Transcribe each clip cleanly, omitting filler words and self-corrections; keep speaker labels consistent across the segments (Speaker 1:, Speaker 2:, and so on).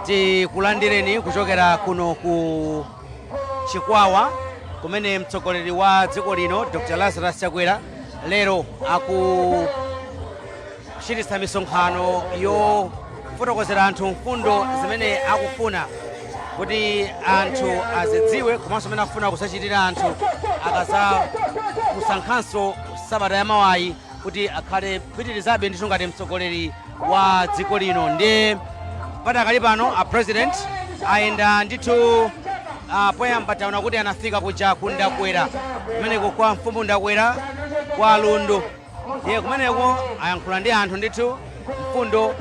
Speaker 1: Tikulandireni kuchokera kuno ku Chikwawa, kumene mtsogoleri wa dziko lino Dr Lazarus Chakwera lero akuchititsa misonkhano yofotokozera anthu mfundo zimene akufuna kuti anthu azidziwe, komanso amene akufuna kusachitira anthu akazamusankhanso sabata yamawayi kuti akhale kupitirizabe ndithu ngati mtsogoleri wa dziko lino. Ndiye padakali pano a President ayenda ndithu. Poyamba taona kuti anafika kuja ku Ndakwera, kumeneko kwa mfumu Ndakwera kwa Lundu. Ndiye kumeneko ayankhula ndi anthu ndithu, mfundo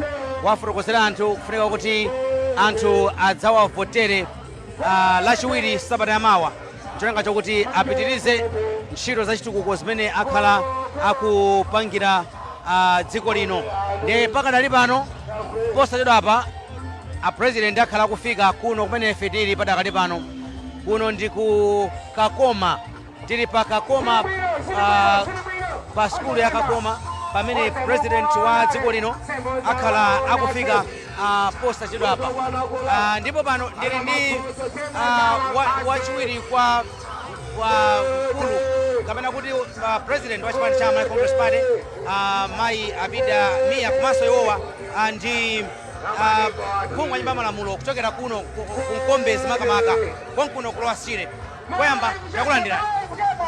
Speaker 1: wafotokozera anthu kufunika kuti anthu adzawavotere Lachiwiri sabata yamawa, ncholinga chokuti apitirize ntchito zachitukuko zimene akhala akupangira dziko lino. Ndiye pakadali pano, posachedwapa a President akhala akufika kuno kumene ife tili padakali pano. Kuno ndi ku Kakoma, tili pa Kakoma, pa sukulu ya Kakoma, pamene President wa dziko lino akhala akufika posachedwapa. Ndipo pano ndili ndi wachiwiri kwa mkulu, kapena kuti president wa chipani cha Malawi Congress Party, mayi Abida Mia, komanso iwowa ndi phungu wa nyumba ya malamulo kuchokera kuno ku Mkombezi, makamaka konkuno ku Lower Shire. Koyamba takulandirani.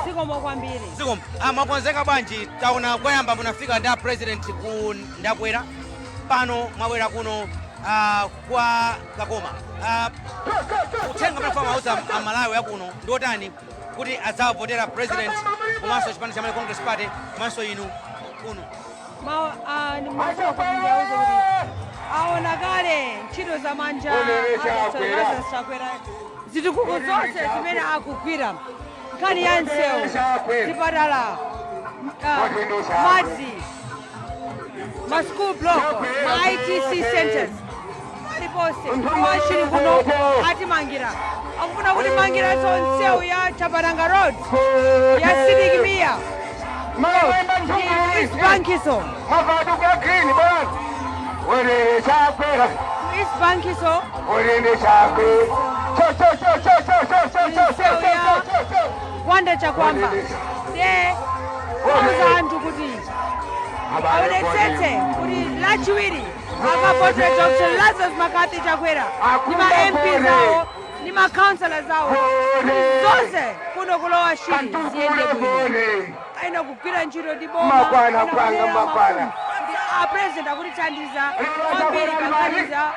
Speaker 2: Zikomo kwambiri.
Speaker 1: Zikomo. Mwakonzeka bwanji? Taona koyamba munafika ndi a President ku Ndakwera, pano mwabwera kuno kwa Kakoma. Uthenga amene mauza Amalawi akuno ndi otani kuti adzawavotera President komanso chipani cha Malawi Congress Party komanso inu kuno?
Speaker 2: Ndimafuna kuti ndiwauze kuti aona kale ntchito za manja a Chakwera, zitukuko zonse zimene akugwira, nkhani ya msewu, zipatala, madzi, ma school block, ma ITC centers, paliponse kumachiri kuno atimangira. Akufuna kutimangiranso msewu ya Chapananga Road, ya Sidik Mia East Bankiso.
Speaker 3: Mavaduka green bwana. Wele Chakwera.
Speaker 2: East Bankiso.
Speaker 3: Wele Chakwera. Cho cho cho cho cho cho cho cho cho
Speaker 2: Msewu ya
Speaker 3: cho cho.
Speaker 2: Wanda Chakwamba. Ndiye kuuza anthu kuti aonetsetse kuti Lachiwiri akavotere Dr Lazarus McCarthy Chakwera ndi ma MP zawo ndi ma councillors zawo, kuti zonse kuno ku Lower Shire ziyende bwino. Aina kugwira ntchito ndi boma.
Speaker 3: Makwana,
Speaker 2: aina
Speaker 3: panga,
Speaker 2: kulera
Speaker 3: makwana.
Speaker 2: mafumu. Kuti a President akutithandiza kwambiri pankhani za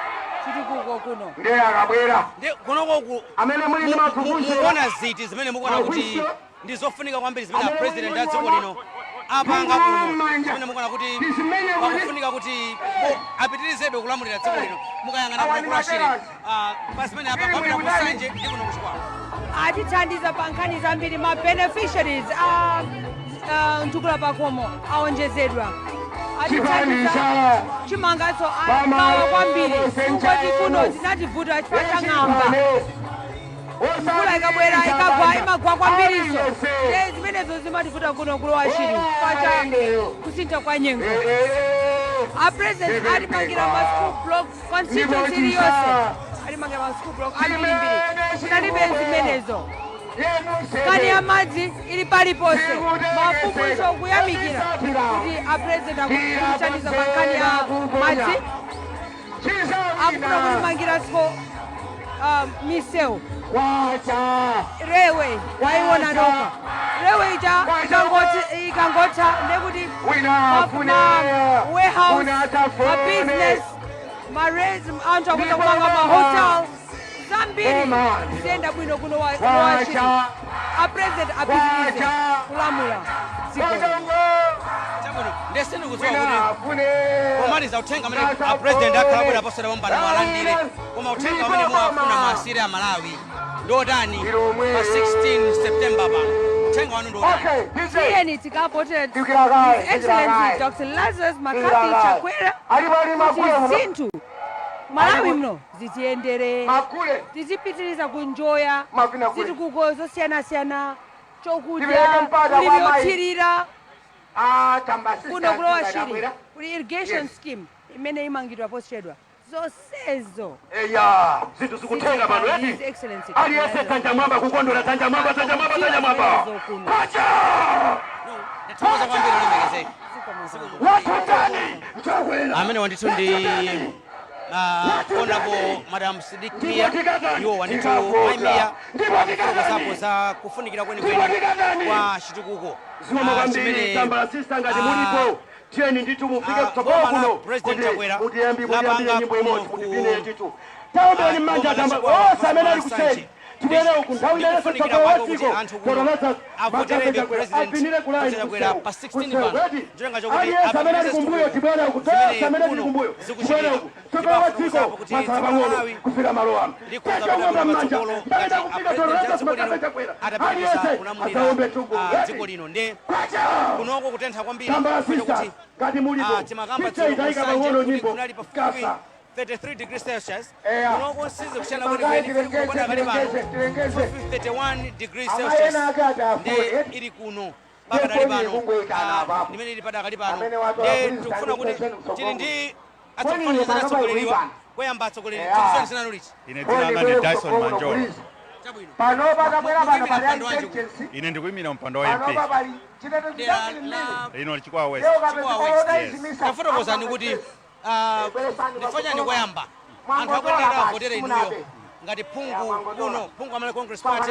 Speaker 2: chitukuko kuno.
Speaker 3: Ndiye akabwera.
Speaker 1: Ndi kunoko ku
Speaker 3: Amene muli ndi mafufuzo.
Speaker 1: Mukuona ziti zimene mukuona kuti ndi zofunika kwambiri zimene a President a dziko lino apanga kuno, zimene mukuona kuti pakufunika kuti apitirizebe kulamulira dziko lino, mukayang'ana kuno ku Lower Shire, pa zimene apa kwapita ku Nsanje ndi kuno kuChikwawa?
Speaker 2: Atithandiza pa nkhani zambiri. Ma beneficiaries a mtukula pakhomo aonjezedwa. Atithandiza chimangaso agawa kwambiri, kungoti kuno zinativuta chifukwa cha ng'amba. Mvula ikabwera, ikagwa, imagwa kwambiriso. Ndiye zimenezo zimativuta kuno ku Lower Shire chifukwa cha kusintha kwa nyengo. A President atimangira ma school block constituency iliyonse, atimangira ma school block ambirimbiri, kunalibe zimenezo. Nkhani ya madzi ili paliponse. Mafumunso kuyamikira kuti a President akutithandiza pa nkhani ya madzi. Akufuna kutimangiranso misewu, railway waiona nokha. Railway ija ikangotha, ndekuti ma warehouse, ma business, ma res, anthu akuza kumanga ma hotel, zambiri ziyenda bwino kuno Lower Shire. A President apitirize kulamula dziko.
Speaker 1: Chabwino, ndiye sindikudziwa kuti pomaliza uthenga amene a President akhala bwera posera pompano mwalandire, koma uthenga amene muwafuna mwasire a Malawi ndi otani pa 16 September pano? Uthenga wanu ndi otani?
Speaker 2: Tiyeni tikavotere His Excellency Dr Lazarus McCarthy Chakwera kuti zinthu Malawi muno zitiyendere, tizipitiriza kunjoya zitukuko zosiyanasiyana, chokudya, ulimi yothirira kuno ku Lower Shire, kuli irrigation scheme imene imangidwa posachedwa. Zonsezo
Speaker 3: Eya, zinthu zikutheka pano.
Speaker 2: His
Speaker 3: Eti
Speaker 2: Excellency
Speaker 3: aliyense dzanja mwamba kukondwera, dzanja mwamba, dzanja mwamba, dzanja mwamba.
Speaker 2: Kuno.
Speaker 3: Kwacha!
Speaker 1: Ndathokoza kwambiri, olemekezeka.
Speaker 3: Watutani Chakwera.
Speaker 1: Amene wandithu ndi Honorable Madam Sidik Mia. Iwo wandithu maimiya kufotokozapo za kufunikira kwenikweni kwa chitukuko
Speaker 3: Zikomo kwambiri.
Speaker 1: chimene,
Speaker 3: Tambala sister, ngati mulipo, tiyeni ndithu mufike kutsogolo
Speaker 1: boma la
Speaker 3: kuno
Speaker 1: President
Speaker 3: kuti
Speaker 1: Chakwera
Speaker 3: mutiyambi
Speaker 1: lapanga
Speaker 3: mutiyambire nyimbo
Speaker 1: kuno
Speaker 3: imodzi mutipine ndithu. Taombeni
Speaker 1: boma
Speaker 3: mmanja
Speaker 1: la
Speaker 3: tamba
Speaker 1: Chikwawa,
Speaker 3: onse amene ali
Speaker 1: Nsanje.
Speaker 3: kuseri, tibwere uku nthawi inenso.
Speaker 1: Ndikufunikira
Speaker 3: Tsogolo wa
Speaker 1: kwake kuti
Speaker 3: dziko
Speaker 1: anthu kuno
Speaker 3: Dr.
Speaker 1: avoterebe
Speaker 3: Chakwera
Speaker 1: President
Speaker 3: apinire kulaini
Speaker 1: Chakwera pa 16 pano. Ncholinga chokuti
Speaker 3: Aliyense amene ali
Speaker 1: apitirize
Speaker 3: kumbuyo,
Speaker 1: zitukuko
Speaker 3: tibwere uku.
Speaker 1: zimene
Speaker 3: Tonse amene tili
Speaker 1: kuno
Speaker 3: kumbuyo,
Speaker 1: zikuchitika.
Speaker 3: tibwere uku. Tsogolo wa dziko
Speaker 1: Ndipo
Speaker 3: masala
Speaker 1: dziko
Speaker 3: pang'ono
Speaker 1: Malawi
Speaker 3: kufika malo ano.
Speaker 1: likhoza
Speaker 3: Tachong'omba
Speaker 1: kupita
Speaker 3: mmanja
Speaker 1: patsogolo
Speaker 3: mpaka
Speaker 1: ngati
Speaker 3: kufika
Speaker 1: a
Speaker 3: Dr.
Speaker 1: President
Speaker 3: Magabe Chakwera.
Speaker 1: atapitiriza
Speaker 3: Aliyense
Speaker 1: kulamulira
Speaker 3: asaombe tuku.
Speaker 1: dziko lino. Nde
Speaker 3: Kwacha!
Speaker 1: kunoko kutentha kwambiri
Speaker 3: Tambala
Speaker 1: kwene
Speaker 3: sister,
Speaker 1: kuti
Speaker 3: ngati mulipo,
Speaker 1: timakamba
Speaker 3: picha itayika pang'ono
Speaker 1: kuti
Speaker 3: nyimbo
Speaker 1: kunali pafupi
Speaker 3: kasa.
Speaker 1: 33 degrees Celsius.
Speaker 3: Eya.
Speaker 1: Kunoko sizi kusiyana
Speaker 3: Magayi,
Speaker 1: kwenikweni.
Speaker 3: tilengeze,
Speaker 1: Padakali pano
Speaker 3: tilengeze, tilengeze.
Speaker 1: pafupi 31 degrees
Speaker 3: Amayi
Speaker 1: Celsius
Speaker 3: ena ake ati
Speaker 1: nde
Speaker 3: afune.
Speaker 1: ili kuno pakadali
Speaker 3: Ndeponi
Speaker 1: pano.
Speaker 3: ikungoyitana apapo.
Speaker 1: Ndimene ili padakali pano.
Speaker 3: Amene watola
Speaker 1: Nde
Speaker 3: police
Speaker 1: tikufuna kuti
Speaker 3: president mtsogolo.
Speaker 1: tili ndi
Speaker 3: Poni
Speaker 1: atsogoleri
Speaker 3: pano
Speaker 1: atsogoleriwa
Speaker 3: paikuipana.
Speaker 1: koyamba atsogoleri.
Speaker 3: Eya.
Speaker 1: Tikusanisana
Speaker 4: Ine dzina langa ndi Dyson Manjolo.
Speaker 1: Chabwino.
Speaker 3: Panopa tabwera pano
Speaker 1: Mukuimira
Speaker 3: pali
Speaker 1: mpando wanji
Speaker 3: intelligence.
Speaker 4: Ine ndikuyimira mpando wa MP.
Speaker 3: Panopa pali chitetezo
Speaker 1: Dera
Speaker 3: chambiri
Speaker 1: la
Speaker 3: mbiri.
Speaker 4: Lino Chikwawa West.
Speaker 3: Leo
Speaker 1: Chikwawa West.
Speaker 3: kapezeka
Speaker 4: Yes.
Speaker 3: izimisa.
Speaker 1: Tafotokozani kuti ndifanyani koyamba anthu akwenera avotere inuyo ngati phungu kuno, phungu amene Congress Party,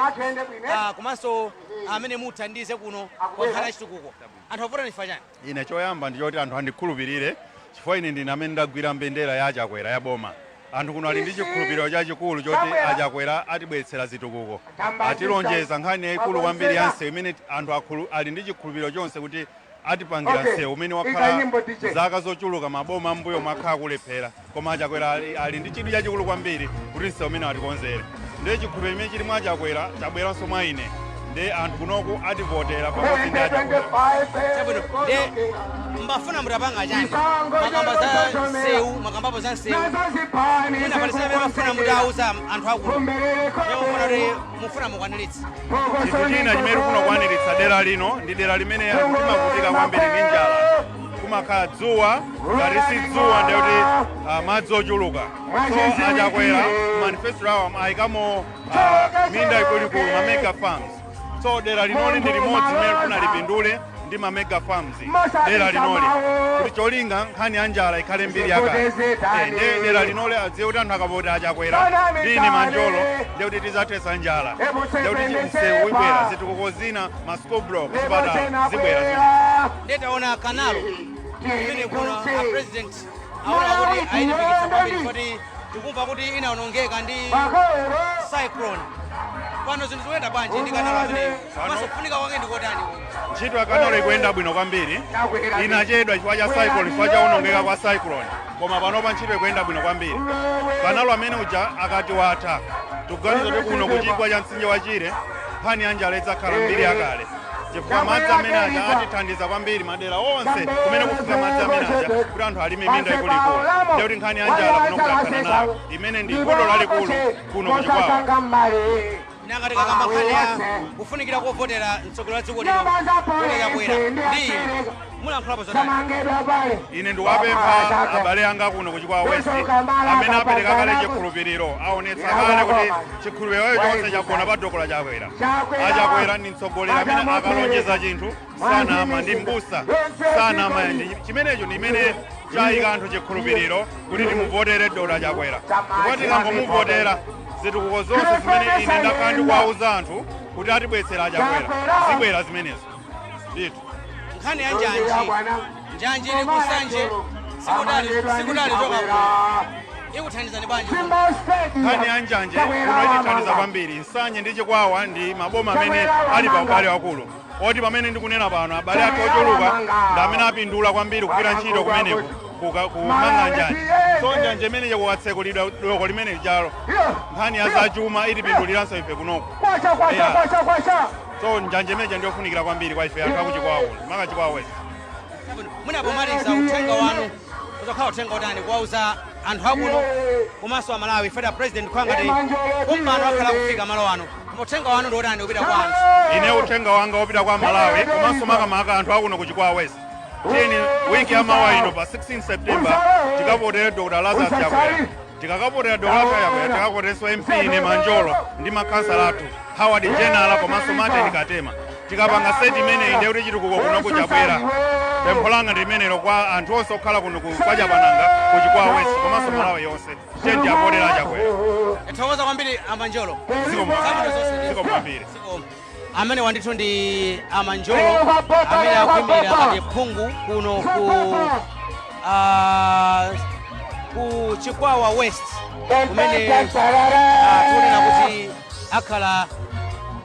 Speaker 1: komanso amene muthandize kuno kwa nkhani ya chitukuko. Anthu avotera ndifanyani?
Speaker 4: Ine choyamba ndichoti anthu andikhulupirire, chifukwa ine ndine amene ndagwira mbendera ya Achakwera ya boma. Anthu kuno ali ndi chikhulupiriro chachikulu choti Achakwera atibweretsera zitukuko. Atilonjeza nkhani yayikulu kwambiri ya nsewu imene anthu ali ndi chikhulupiriro chonse kuti atipangira
Speaker 3: Okay.
Speaker 4: nsewu umene
Speaker 3: Ika
Speaker 4: wakhala
Speaker 3: nyimbo, DJ.
Speaker 4: zaka zochuluka maboma ambuyo mwakhala kulephera, koma Achakwera ali ndi chidwi chachikulu kwambiri kuti nsewu umene atikonzere. Ndiye chikhulupiriro chimene chili mwa Achakwera chabweranso mwa ine, ndi anthu kunoku ativotera pamodzi ndi Achakwera.
Speaker 1: Chabwino. Nde mbafuna mutapanga chani? Makamba za nsewu, makambapo za nsewu, mwina pali amene mafuna mutauza anthu akuno mufuna kuti mufuna mukwaniritse?
Speaker 4: Chinthu china chimene tikufuna kukwaniritsa dera lino ndi dera limene anthu timavutika kwambiri ndi njala. Kumakhala dzuwa, ngati si dzuwa ndikuti madzi ochuluka. So Achakwera manifesto awo ayikamo minda ikuluikulu, ma mega farms. So dera linoli ndi limodzi limene tifuna lipindule ndi ma mega farms dera linoli, kuti cholinga nkhani ya njala ikhale mbiri yakale. Ndiye dera linoli adziwe kuti anthu akavota Achakwera ndi ine Manjolo, ndiye kuti tizathetsa njala, ndiye kuti msewu ibwera, zitukuko zina, ma school block, zipatala zibwera zina.
Speaker 1: Ndetaona kanalo imene kuno a President aona kuti ayilimbikitsa kwambiri, kuti tikumva kuti inawonongeka ndi cyclone. Pano zinthu zikuyenda bwanji ndi kanalo ameneyo, komanso kufunika kwake ndikotani?
Speaker 4: Ntchito ya kanalo ikuyenda bwino kwambiri. Inachedwa chifukwa cha cyclone, chifukwa cha unongeka kwa cyclone, koma panopa ntchito ikuyenda bwino kwambiri. Kanalo amene uja akati watha, tikuganiza kuti kuno kuchigwa cha mtsinje wa Chire nkhani ya njala idzakhala mbiri yakale, chifukwa madzi amene aja atithandiza kwambiri madera onse kumene kufika madzi amene aja, kuti anthu alime minda ikuluikulu. Ndiye kuti nkhani ya njala kuno kutathana nayo, imene ndi vuto lalikulu kuno kuchikwawa.
Speaker 1: Nanga tikakamba nkhani ya kufunikira kovotera mtsogoleri wa dziko lino Chakwera, ndi mulankhulapo zotani?
Speaker 4: Ine ndikuwapempha abale anga kuno kuchikwawa West amene apereka kale chikhulupiriro, aonetsa kale kuti chikhulupiriro chonse chagona pa Dr. Chakwera. Achakwera ndi mtsogoleri amene akalonjeza chinthu sanama, ndi mbusa sanama. Ndi chimenecho ndi imene chayika anthu chikhulupiriro kuti timuvotere Dr. Chakwera, chifukwa tikangomuvotera, zitukuko zonse zimene ine ndakhala ndikuwauza anthu kuti atibwetsera Achakwera zibwera zimenezo ndithu.
Speaker 1: Nkhani ya njanji, njanji ili kusanje, sikutali sikutali choka kuno, ikuthandizani bwanji?
Speaker 4: Nkhani ya njanje kuno itithandiza kwambiri. Nsanje ndi Chikwawa ndi maboma amene ali pa ubale wakulu, oti pamene ndikunena pano abale athu ochuluka ndi amene apindula kwambiri kugwira ntchito kumeneko kumanga njanje. So njanje imene ikukatsekulidwa doko limene lijalo, nkhani ya zachuma itipinduliranso ife kunoko. So njanje imeneja ndiyofunikira kwambiri kwa ife anthu akuchikwawa kuno, maka Chikwawa West.
Speaker 1: Mwina pomaliza, uthenga wanu uzakhala uthenga utani kuwauza anthu akuno komanso Amalawi? Feda President khwangati kumpano akhala kufika malo ano, koma uthenga wanu ndi otani kupita kwa anthu?
Speaker 4: Ine uthenga wanga wopita kwa Malawi komanso makamaka anthu akuno kuchikwawa West. Tiyeni wiki yamawa ino pa 16 September tikavotere Dr Lazarus Chakwera. Tikakavotera Dr Lazarus Chakwera, tikavoterenso MP ine Manjolo ndi makhansala athu Howard Jenala komanso Martin Katema. Tikapanga set imeneyi, ndiye kuti chitukuko kunoku chabwera. Pempho langa ndi limenelo kwa anthu onse okhala kuno kwa Chapananga, ku Chikwawa West komanso Malawi yonse. Tiyeni tiavotera Chakwera.
Speaker 1: Thokoza kwambiri, Amanjolo.
Speaker 4: Zikomo.
Speaker 1: Zabwino zonse.
Speaker 4: Zikomo kwambiri.
Speaker 1: Zikomo. Amene wandithu ndi Amanjolo amene akuimirira ngati phungu kuno ku Chikwawa West, kumene tikunena kuti akhala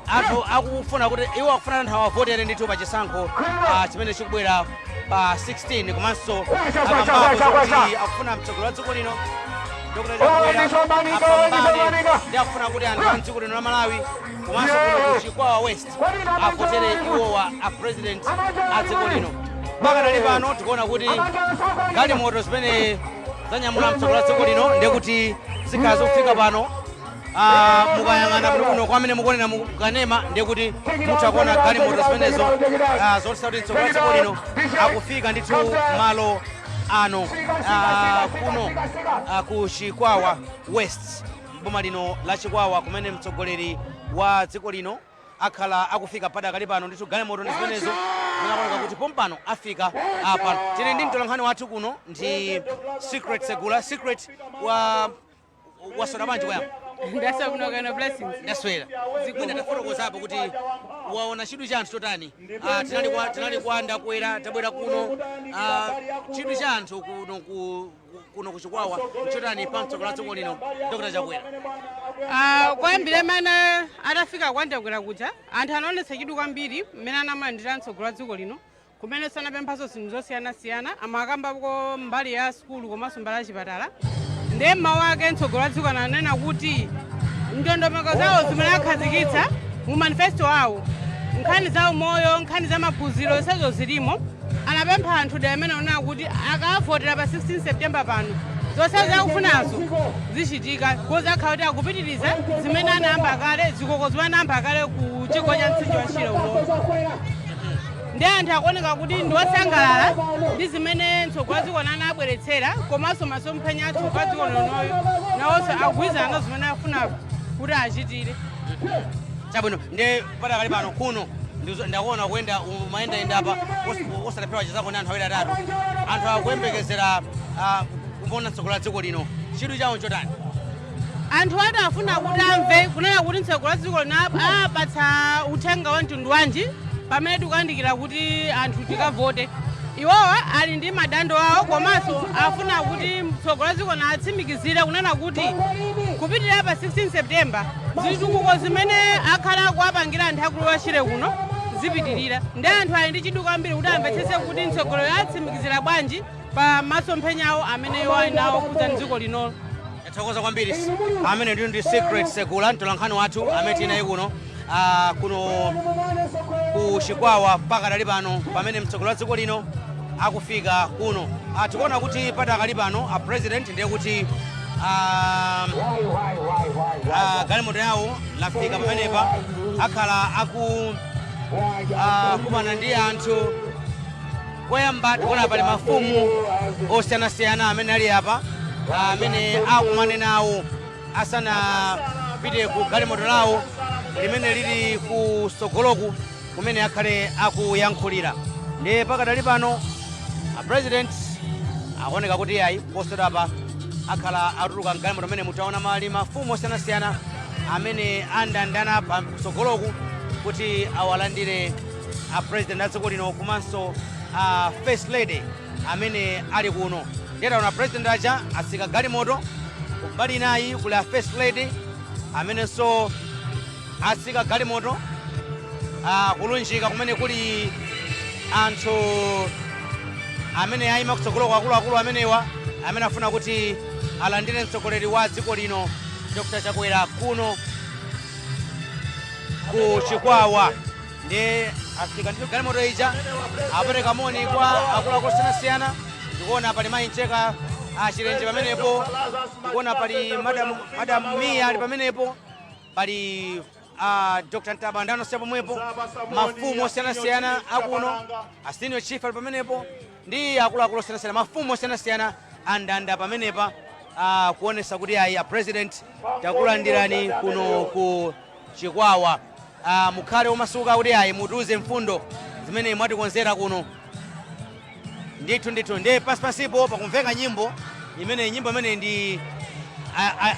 Speaker 1: anthu akufuna kuti iwo akufuna anthu awavotere ndithu pa chisankho chimene chikubwera pa 16. Komanso akambapo kuti akufuna mtsogoleri wa dziko lino Dr Chakwera apambane, ndi akufuna kuti anthu a mdziko lino la Malawi komanso kuno ku Chikwawa West avotere iwowa a president a dziko lino. Pakadali pano tikuona kuti galimoto zimene zanyamula mtsogoleri wa dziko lino ndiye kuti zikhala zikufika pano. Mukayang'ana bwinobwino kwa amene mukuonera mukanema, ndiye kuti mutha kuona galimoto zimenezo zonse kuti mtsogoleri wa dziko lino akufika ndithu malo ano kuno ku Chikwawa West, boma lino la Chikwawa, kumene mtsogoleri wa dziko lino akhala akufika padakali pano. Ndithu galimoto ndi zimenezo zinakoneka kuti pompano afika pano. Tili ndi mtolankhani wathu kuno ndi Secret Segula. Secret, wa waswera bwanji koyamba?
Speaker 5: Ndaswera bwino, Blessings.
Speaker 1: Ndaswera. Mwina tafotokozapo kuti waona chidwi cha anthu chotani? Tinali kwa Ndakwera, tabwera kuno. Chidwi cha anthu kuno kuchikwawa chotani pa mtsogoleri wa dziko lino Dr Chakwera?
Speaker 5: Kuyambira mmene atafika kwa Ndakwera kuja, anthu anaonetsa chidwi kwambiri mmene anamulandira mtsogoleri wa dziko lino, kumene sanapemphaso zinthu zosiyanasiyana. Amakambako mbali ya sukulu komanso mbali ya chipatala. Ndiye mmawu ake mtsogoleri wa dziko ananena kuti ndondomeko zawo zimene akhazikitsa mu manifesto awo, nkhani za umoyo, nkhani za maphunziro, zonsezo zilimo. Anapempha anthu dera amene onena kuti akavotera pa 16 September pano, zonse zakufunazo zichitika, kozakhala kuti akupitiriza zimene anayamba kale, zitukuko zimene anayamba kale ku chigwa cha mtsinje wa Shire uno. Ndi anthu akuoneka kuti ndi osangalala ndi zimene mtsogoleri wa dziko anabweretsera, komanso masomphenya a mtsogoleri wa dziko linoyo nawonso akugwirizana nazo zimene afuna kuti achitire.
Speaker 1: Chabwino. Ndi padakali pano kuno ndakuona kuyenda, umayendayenda apa osataphewa chizako ndi anthu awiri atatu. Anthu akuyembekezera kuona mtsogoleri wa dziko lino, chidwi chawo nchotani?
Speaker 5: Anthu ati afuna kuti amve kunena kuti mtsogoleri wa dziko lino apatsa uthenga wa mtundu wanji pamene tikuyandikira kuti anthu tikavote. Iwowa ali ndi madando awo, komanso afuna kuti mtsogoleri wa dziko lino atsimikizire kunena kuti kupitirira pa 16 September zitukuko zimene akhala akuwapangira anthu akulu wa Shire kuno zipitirira. Ndi anthu ali ndi chidwi kwambiri kuti amvetsetse kuti mtsogoleri atsimikizira bwanji pa masomphenya awo amene iwo ali nawo kudza mdziko linolo.
Speaker 1: Tathokoza kwambiri. Amene ndi Secret Segula, mtolankhani wathu amene tili naye kuno kuno ku Chikwawa pakadali pano pamene mtsogoleri wa dziko lino akufika kuno. Tikuona kuti padakali pano a president ndiye kuti galimoto yawo lafika pamenepa, akhala aku kumana ndi anthu. Koyamba tikuona pali mafumu osiyanasiyana amene ali apa, amene akumane nawo asanapite ku galimoto lawo limene lili ku sogoloku kumene akhale akuyankhulira. Ndi pakadali pano a president akuoneka kuti ayi, posachedwapa akhala atuluka mgalimoto amene mutaona mali mafumu osiyanasiyana amene andandana pa kusogoloku kuti awalandire a president a dziko lino komanso a first lady amene ali kuno. Ndiyetaona president aja atsika galimoto, mbali inayi kuli a first lady amenenso atsika galimoto kulunjika kumene kuli anthu amene ayima kutsogolo kwa akuluakulu amenewa amene afuna kuti alandire mtsogoleri wa dziko lino Dr Chakwera kuno ku Chikwawa. Ndi afika ndithu galimoto ija, apereka moni kwa akuluakulu osiyanasiyana. Ndikuona pali mayi Mcheka Achilenje pamenepo, ndikuona pali madam Mia ali pamenepo, pali Dr Ntabanda anonse pomwepo, mafumu osiyanasiyana akuno, a senior chief ali pamenepo. Ndi akuluakulu osiyanasiyana, mafumu osiyanasiyana andanda pamenepa, kuonesa kuti ayi, a President, takulandirani kuno ku Chikwawa. Mukhale omasuka kuti ayi, mutiuze mfundo zimene mwatikonzera kuno. Ndithu ndithu, ndiye pasipasipo pakumveka nyimbo imene, nyimbo imene ndi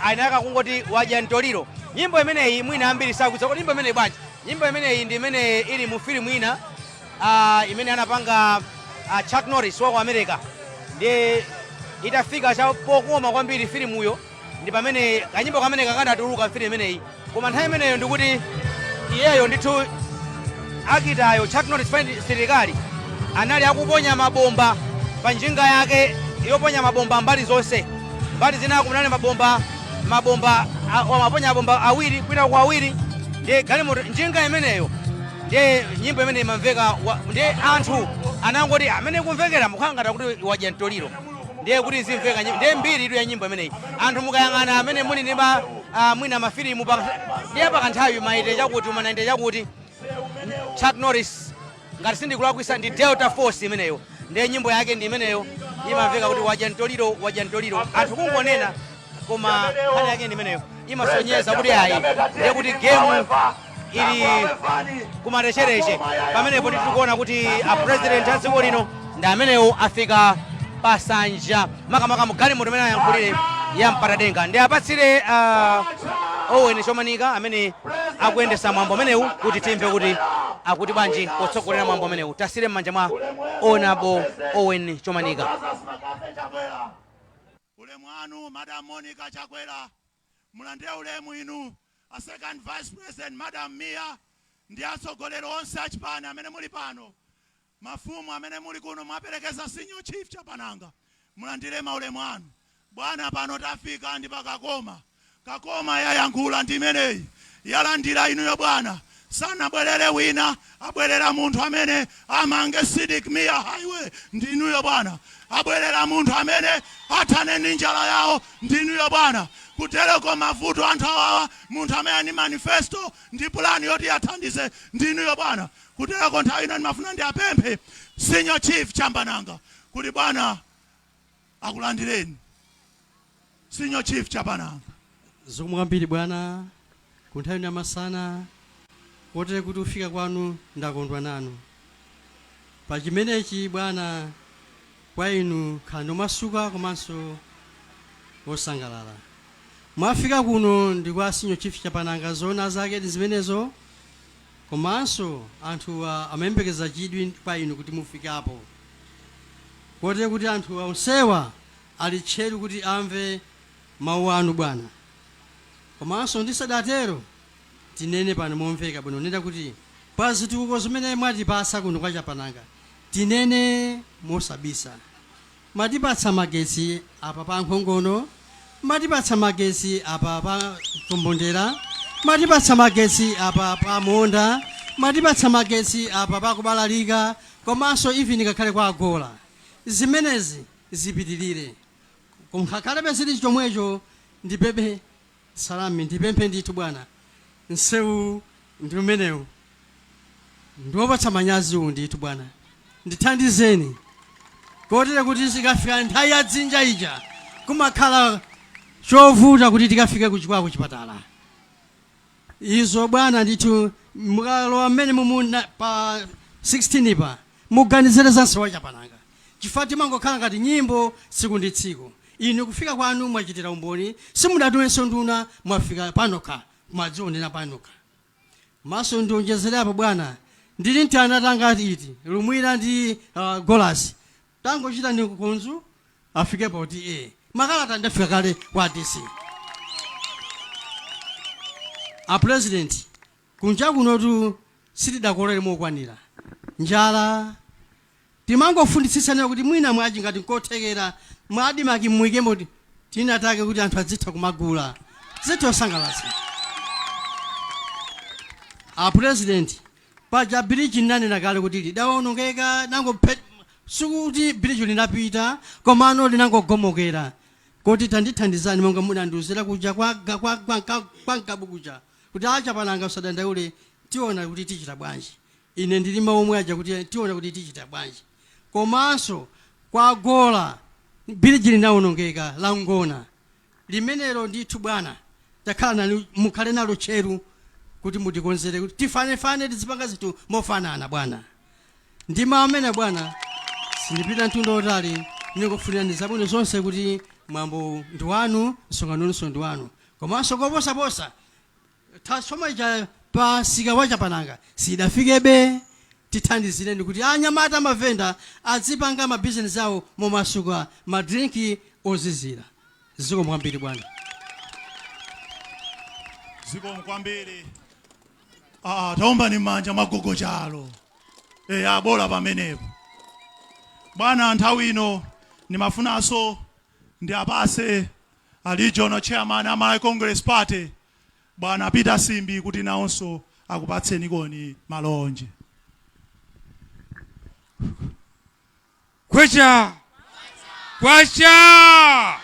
Speaker 1: anaka kungoti "Wadya Mtoliro". Nyimbo imeneyi mwina ambiri sakudziwa kuti nyimbo imeneyi bwanji. Nyimbo imeneyi ndi imene ili mu filimu ina imene anapanga Chuck Norris wa ku America. Ndiye itafika cha pokoma kwambiri filimuyo, ndi pamene kanyimbo kamene kakanatuluka mfilimu imeneyi. Koma nthawi imeneyo ndikuti iyeyo ndithu akitayo Chuck Norris fani silikali anali akuponya mabomba pa njinga yake yoponya mabomba mbali zonse. Mbali zina kunali mabomba, mabomba amaponya mabomba awiri, kwina kwa awiri. Ndiye galimoto, njinga imeneyo, ndiye nyimbo imene imamveka. Ndiye anthu anangoti amene kumvekera mukhala ngati kuti "Wadya Mtoliro". Ndiye kuti zimveka ndiye mbiri itu ya nyimbo imeneyi. Anthu mukayang'ana amene muli ndi ma mwina mafilimu ndiye pakanthawi maite chakuti umanaite chakuti Chuck Norris, ngati sindikulakwisa ndi Delta Force imeneyo. Ndiye nyimbo yake ndi imeneyo, imamveka kuti "Wadya Mtoliro, wadya mtoliro". Anthu kungonena, koma nkhani yake ndi imeneyo, imasonyeza kuti ayi, ndiye kuti game ili kumarechereche. Pamenepo tikuona kuti a President a dziko lino ndi amenewo afika pasanja, makamaka mu galimoto imene ayankhulire ya mpatadenga. Ndi apatsire Owen Chomanika amene akuyendesa mwambo amenewu kuti timve kuti akuti bwanji potsogolera mwambo amenewu. Tasire m'manja mwa Honorable Owen Chomanika.
Speaker 6: Ulemu anu, Madam Monica Chakwera. Mulandire ulemu inu a Second Vice President, Madam Mia, ndi atsogoleri onse achipani amene muli pano, mafumu amene muli kuno mwaperekeza Senior Chief Chapananga, mulandire maulemu anu. Bwana, pano tafika ndi pakakoma kakoma yayankhula ndi imeneyi, yalandira inuyo bwana. Sanabwerere wina, abwerera munthu amene amange Sidik Mia Highway ndi inuyo bwana. Abwerera munthu amene athane ndi njala yawo ndi inuyo bwana. Kutereko mavuto anthu awawa, munthu amene ani manifesto ndi pulani yoti athandize ndi inuyo bwana. Kutereko nthawi ino ndimafuna ndiapemphe Senior Chief Chambananga kuti bwana akulandireni. Senior Chief Chapananga.
Speaker 7: Zikomo kwambiri bwana, ku nthawi ya masana kotere kuti ufika kwanu ndakondwa nanu pa chimenechi bwana. Kwa inu khalani omasuka komanso osangalala. Mwafika kuno ndi kwa Senior Chief Chapananga, zoona zake ndi zimenezo. Komanso anthu amayembekeza chidwi kwa inu kuti mufikapo, kotere kuti anthu onsewa ali tcheru kuti amve mawu anu bwana. Komanso ndisadatero, tinene pano momveka bwino nena kuti pa zitukuko zimene mwatipasa kuno kwa Chapananga, tinene mosabisa, mwatipatsa magetsi apa pa Nkhongono, mwatipatsa magetsi apa pa Tombondera, mwatipatsa magetsi apa pa Monda, mwatipatsa magetsi apa pa Kubalalika, komanso even ngakhale kwa Agola. Zimenezi zipitirire. Kunkakhalebe zili chomwecho, ndipemphe salami, ndipemphe ndithu bwana, msewu ndi umenewu ndiwopatsa manyazi uwu. Ndithu bwana, ndithandizeni kotere kuti zikafika nthawi ya dzinja ija kumakhala chovuta kuti tikafike kuchikwako kuchipatala. Izo bwana ndithu, mukalowa mmene mumu pa 16 pa, muganizire za msewu wa Chapananga, chifukwa timangokhala ngati nyimbo tsiku ndi tsiku. Inu kufika kwanu mwachitira umboni, simudatuwenso nduna, mwafika panokha, mwadzionera panokha. Maso ndionjezerapo bwana, ndili mtana tangati iti Lumwira ndi Golasi, tangochita ndi kunzu afikepo kuti makalata ndafika kale kwa DC. A President, kunja kunotu sitidakolere mokwanira, njala. Timangofunditsitsana kuti mwina mwachi ngati nkothekera mwadimaki muyikemo tinatake kuti anthu adzitha kumagula, zitha osangalatsa. A President, paja bridge ndinanena kale kuti lidawonongeka nango, sikuti bridge linapita, komano linangogomokera. Koti tandithandizani monga munandiuzira kuja kwa Mkabu kuja kuti aChapananga usadandaule, tiona kuti tichita bwanji. Ine ndili mawu omwe aja kuti tiona kuti tichita bwanji. Komanso kwa Gola bridge linawonongeka la Ngona limenelo. Ndithu bwana, takhala nanu, mukhale nalo tcheru kuti mutikonzere kuti tifanefane, tizipanga zinthu mofanana bwana. Ndi mawu amene bwana, sindipita mtunda otali, ndingofunirani zabwino zonse kuti mwambo ndi wanu, msonkhano ndi wanu. Komanso koposaposa, transformer ija pa msika wa Chapananga sidafikebe. Tithandizireni kuti anyamata amavenda azipanga mabizinesi awo momasuka, madrinki ozizira. Zikomo kwambiri bwana.
Speaker 6: Zikomo kwambiri. Ah, taombani m'manja mwagogo chalo. E, abola pamenepo bwana. Nthawi ino ndimafunanso ndi apase a regional chairman a Malawi Congress Party, bwana Peter Simbi, kuti nawonso akupatseni koni malonje.
Speaker 8: Kwacha! Kwacha!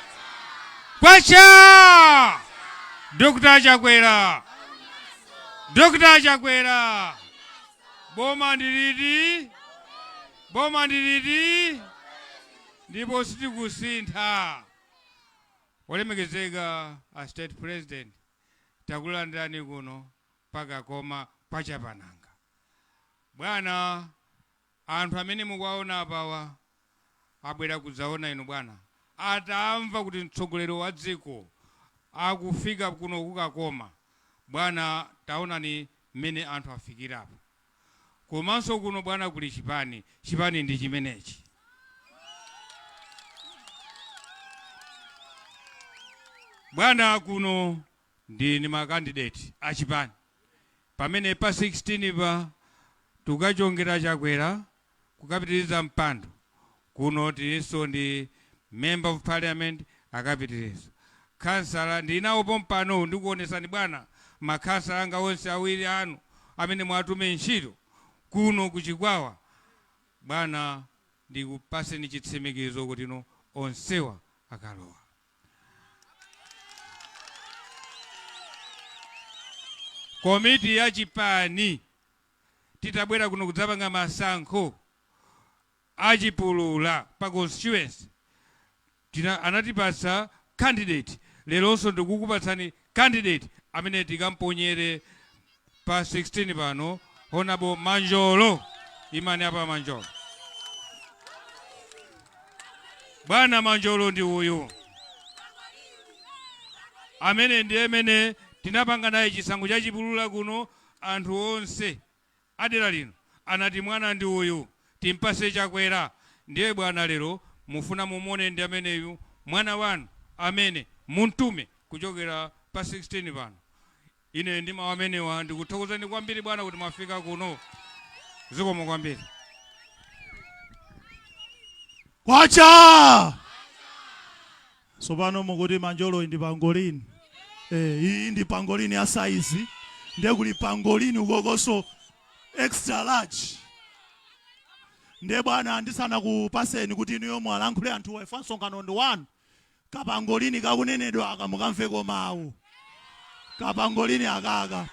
Speaker 8: Kwacha! Dr. Chakwera! Dr. Chakwera! Boma ndiliti? Boma ndiliti? Ndipo sitikusintha. Olemekezeka a State President, takulandirani kuno pakakoma pa Chapananga. Bwana, anthu amene mukuwaona apawa abwera kudzaona inu bwana, atamva kuti mtsogoleri wa dziko akufika kuno kukakoma. Bwana, taonani mmene anthu afikirapo. Komanso kuno bwana kuli chipani, chipani ndi chimenechi. Bwana, kuno ndi ma candidate achipani pamene pa 16 pa tukachongera Chakwera kukapitiriza mpando. Kuno tilinso ndi member of parliament akapitiriza, kansala ndinawo pompano. Ndikuonesani bwana makhansala anga onse awiri anu amene mwatume ntchito kuno kuchikwawa. Bwana, ndikupaseni chitsimikizo kuti ino onsewa akalowa. Komiti ya chipani titabwera kuno kudzapanga masankho achipulula pa constituency tina anatipatsa candidate. Leronso ndikukupatsani candidate amene tikamponyere pa 16 pano, Honorable Manjolo. Imani apa Manjolo. Bwana, Manjolo ndi uyu amene ndi amene tinapanga naye chisankho cha chipulula kuno. Anthu onse adera lino anati mwana ndi uyu, timpase Chakwera. Ndiye bwana, lero mufuna mumone ndi ameneyu mwana wanu amene muntume kuchokera pa 16 pano. Ine ndi mawu amenewa ndikuthokozani kwambiri bwana kuti mwafika kuno. Zikomo kwambiri.
Speaker 6: Kwacha! Tsopano mukuti Manjolo ndi pangolini. Iyi ndi pangolini ya size, ndiye kuli pangolini ukokonso extra large. Ndiye bwana, ndisanakupaseni kuti inuyo mwalankhule anthu efa, msonkhano ndi wanu. Kapangolini kakunenedwa aka, mukamveko mawu kapangolini akaka.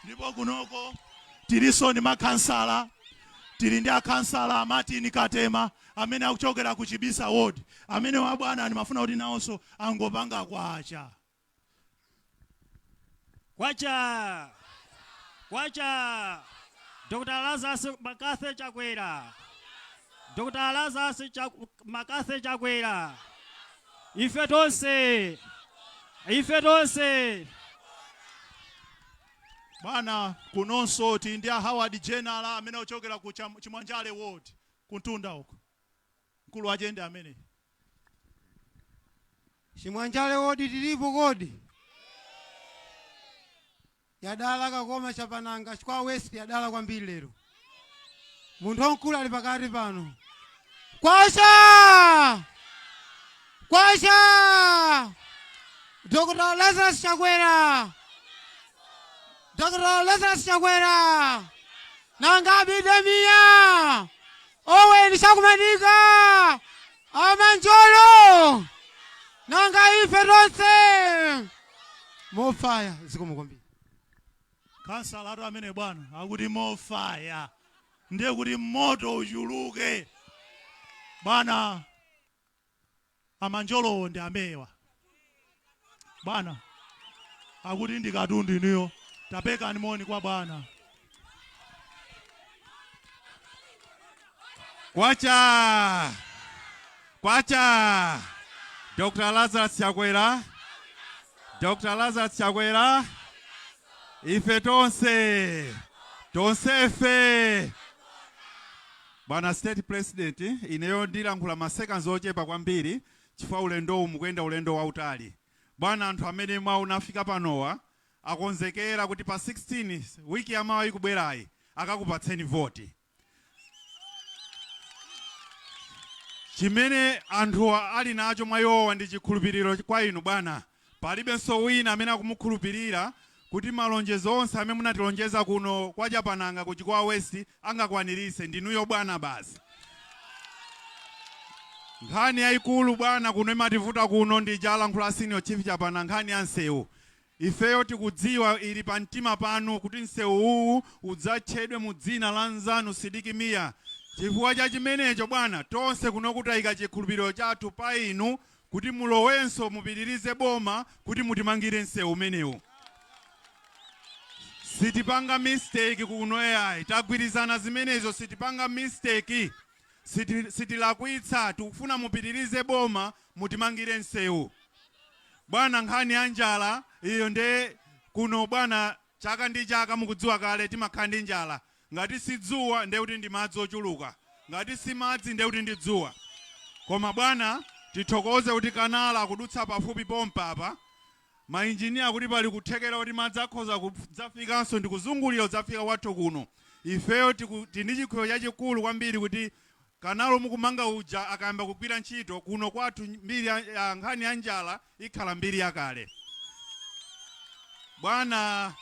Speaker 6: Ndipo kunoko tilinso ndi makhansala. Tili ndi akhansala Martin Katema amene akuchokera ku Chibisa Ward, amene wa bwana ndimafuna kuti nawonso angopanga kwacha.
Speaker 9: Kwacha! Kwacha! Dr. Lazarus McCarthy Chakwera! Dr. Lazarus McCarthy Chakwera! Ife tonse! Ife tonse!
Speaker 6: Bwana, kunonso tili ndi a Howard General amene akuchokera ku Chimwanjale Ward kuntunda uko. Mkulu wachende amene.
Speaker 10: Chimwanjale Ward tilipo kodi? Yadala Kakoma Chapananga Chikwawa West, yadala kwambiri lero. Munthu wamkulu ali pakati pano. Kwacha! Kwacha! Dr. Lazarus Chakwera! Dr. Lazarus Chakwera! Nanga Abidemiya! Owen Shakumanika! Amanjolo! Nanga ife tonse! More fire, zikomo kwambiri.
Speaker 6: Kansala atu amene bwana akuti more fire, ndiye kuti moto uchuluke. Bwana, amanjolowo ndi amewa. Bwana akuti ndi katundu inuyo. Tapekani moni kwa bwana.
Speaker 11: Kwacha! Kwacha! Dr. Lazarus Chakwera, Dr. Lazarus Chakwera, ife tonse, tonsefe. Bwana State President, ineyo ndilankhula ma seconds ochepa kwambiri chifukwa ulendowu mukuyenda ulendo wautali. Bwana, anthu amene mwaona afika panowa akonzekera kuti pa 16 wiki yamawa ikubwerayi akakupatseni voti. Chimene anthuwa ali nacho mwa iwowa ndi chikhulupiriro kwa inu bwana. Palibenso wina amene akumukhulupirira kuti malonjezo onse amene munatilonjeza kuno kwa Chapananga ku Chikwawa West angakwaniritse ndinuyo bwana basi. Nkhani yayikulu bwana kuno imativuta kuno ndi ija alankhula Senior Chief Chapananga, nkhani ya msewu. Ifeyo tikudziwa ili pa mtima panu kuti msewu uwu udzatchedwe mu dzina la mnzanu Sidik Mia. Chifukwa cha chimenecho bwana, tonse kunoku tayika chikhulupiriro chathu pa inu kuti mulowenso mupitirize boma kuti mutimangire msewu umenewu. Sitipanga mistake kuno ai, tagwirizana zimenezo, sitipanga mistake, sitilakwitsa, tikufuna mupitirize boma mutimangire msewu. Bwana, nkhani ya njala iyo nde kuno bwana chaka ndi chaka mukudziwa kale timakhala ndi njala. Ngati si dzuwa nde kuti ndi madzi ochuluka, ngati si madzi nde kuti ndi dzuwa. Koma bwana tithokoze kuti kanala akudutsa pafupi pompa apa, ma engineer akuti pali kuthekera kuti madzi akhoza kudzafikanso ndi kuzungulira kudzafika kwathu kuno. Ifeyo tili ndi chikhulupiriro chachikulu kwambiri kuti Kanalo mukumanga uja akayamba kugwira ntchito, kuno kwathu mbiri ya, nkhani ya njala ikhala mbiri yakale. Bwana,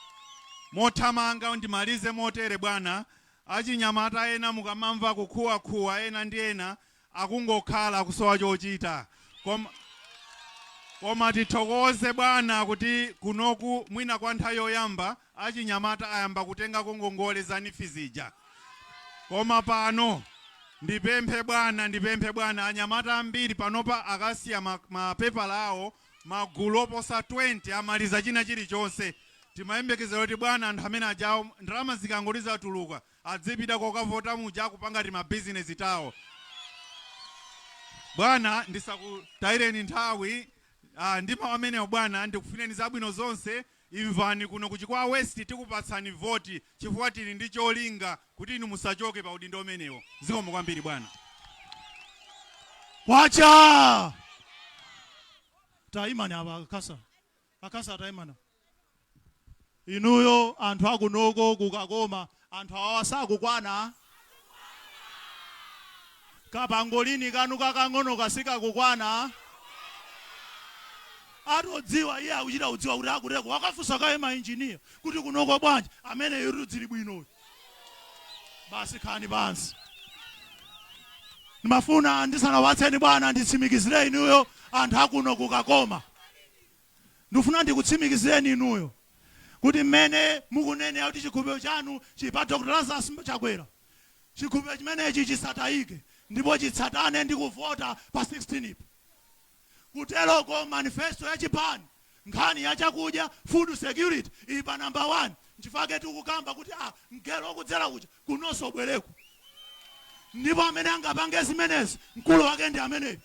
Speaker 11: mothamanga ndimalize motere bwana, achinyamata ena mukamamva kukhuwakhuwa ena ndi ena akungokhala akusowa chochita. Koma tithokoze bwana kuti kunoku mwina kwa nthawi yoyamba achinyamata ayamba kutengako ngongole za NEEF zija. Koma pano ndipemphe bwana, ndipemphe bwana, anyamata ambiri panopa akasiya mapepala awo, magulu oposa 20 amaliza china chilichonse. Timayembekezera kuti bwana anthu amene ajawo ndalama zikangoti zatuluka adzipita kokavota muja akupanga timabizinesi tawo. Bwana, ndisakutayireni nthawi, ndi mawu amenewo bwana, ndikufunireni zabwino zonse. Imvani kuno ku Chikwawa West tikupatsani voti chifukwa tili ndi cholinga kuti inu musachoke pa udindo umenewo. Zikomo kwambiri bwana.
Speaker 6: Kwacha! Taimani apa akasa. Akasa taimani. Inuyo anthu akunoko kukakoma anthu awawa sakukwana? Kapangolini kanu kakang'onoka sikakukwana? Atodziwa iye akuchita kudziwa kuti akuteko wakafunsa kaye ma engineer kuti kunoko bwanji ameneyo zili bwinoyo. Basi khalani pansi. Ndimafuna ndisanawatseni bwana nditsimikizire inuyo anthu akuno kukakoma. Ndikufuna ndikutsimikizireni inuyo kuti mmene mukunenera kuti chikhulupiriro chanu chili pa Dr. Lazarus Chakwera, chikhulupiriro chimenechi chisatayike ndipo chitsatane ndi kuvota pa 16 po. Kuteroko manifesto ya chipani, nkhani ya chakudya, food security, ili pa number 1. Nchifukwa chake tikukamba kuti ah, mgero ukudzera kuja kunonso ubwereko. Ndipo amene angapange zimenezi mkulu wake ndi ameneyu.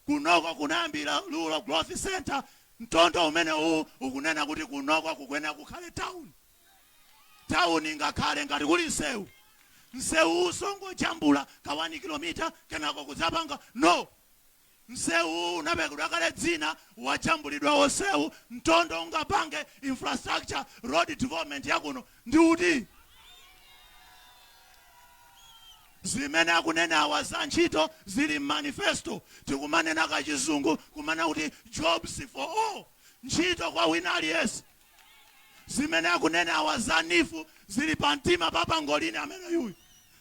Speaker 6: Kunoko kunayambira Rural Growth Centre, mtondo umenewu ukunena kuti kunoko kukuyenera kukhale town. Town ingakhale ngati kuli msewu. Msewuwu songojambula ka 1 km kenako kudzapanga no. Msewuwu unapekedwa kale dzina, wajambulidwa wonsewu, mtondo ungapange infrastructure road development yakuno ndi uti? Zimene akunena awa za ntchito zili m'manifesto. Tikumanena kachizungu kumanena kuti jobs for all, ntchito kwa wina aliyense. Zimene akunena awa za NEEF zili pa mtima pa pangolini ameneyuyu.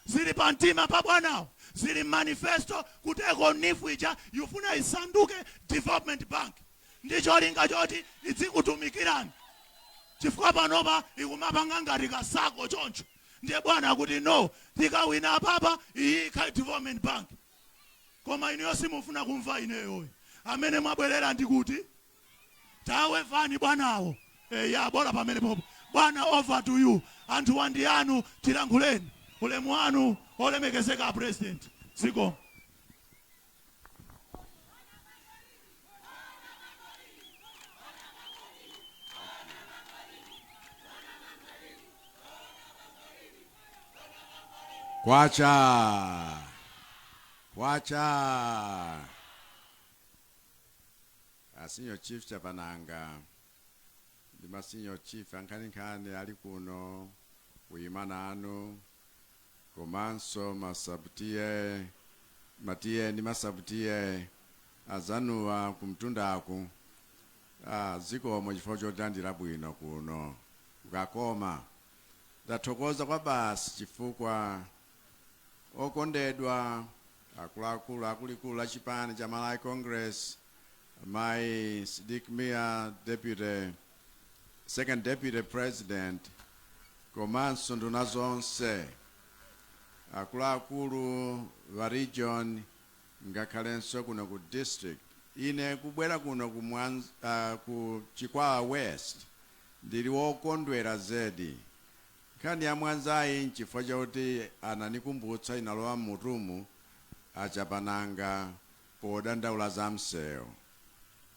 Speaker 6: Zili pa mtima pa bwanawo. Zili m'manifesto kuteko NEEF ija yufuna isanduke development bank ndi cholinga choti idzikutumikirani chifukwa panopa ikumapanga ngati ka SACCO choncho. Ndiye bwana akuti no, tikawina apapa iyi ikhale development bank. Koma inuyo simufuna kumva ineyoyi. Amene mwabwerera ndikuti tawevani bwanawo. Eya, bola pamene popo. Bwana, over to you. Anthu ndi anu, tilankhuleni. Ulemu wanu, olemekezeka a President. Zikomo.
Speaker 12: Kwacha! Kwacha! A Senior Chief Chapananga ndi ma Senior Chief ankhaninkhani ali kuno kuyima nanu, komanso ma sub-T/A, ma T/A ndi ma sub-T/A azanuwa kumtundaku, zikomo chifukwa chotilandira bwino kuno kukakoma. Ndathokoza kwa basi chifukwa okondedwa akuluakulu akulikulu la chipani cha Malawi Congress, Mai Sidik Mia, deputy, second deputy president, komanso nduna zonse, akuluakulu wa region, ngakhalenso kuno ku district. Ine kubwera kuno ku Chikwawa West ndili wokondwera zedi. Nkhani ya Mwanzayi nchifukwa chakuti ananikumbutsa, inalowa mmutumu achapananga podandaula za msewu.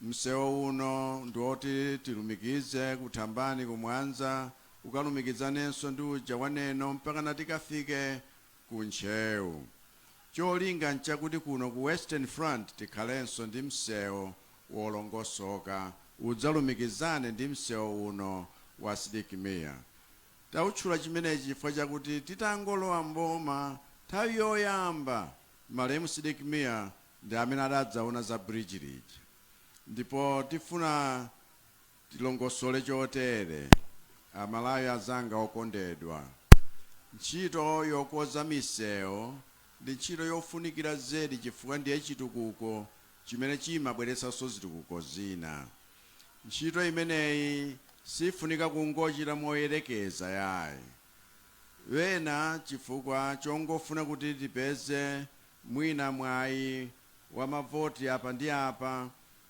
Speaker 12: Msewu uno ndi woti tilumikize kuthambani ku Mwanza, ukalumikizanenso ndi uja waneno mpaka tikafike ku Ntcheu. Cholinga nchakuti kuno ku Western Front tikhalenso ndi msewu wolongosoka, udzalumikizane ndi msewu uno wa Sidik Mia. Tautchula chimenechi chifukwa chakuti titangolowa mboma nthawi yoyamba, malemu Sidik Mia ndi amene adadzaona za bridge lija. Ndipo tifuna tilongosole chotere, Amalawi azanga okondedwa: ntchito yokoza misewu ndi ntchito yofunikira zedi, chifukwa ndiye chitukuko chimene chimabweretsanso zitukuko zina. Ntchito imeneyi sifunika kungochita moyerekeza yayi, wena chifukwa chongofuna kuti tipeze mwina mwayi wa mavoti apa ndi apa.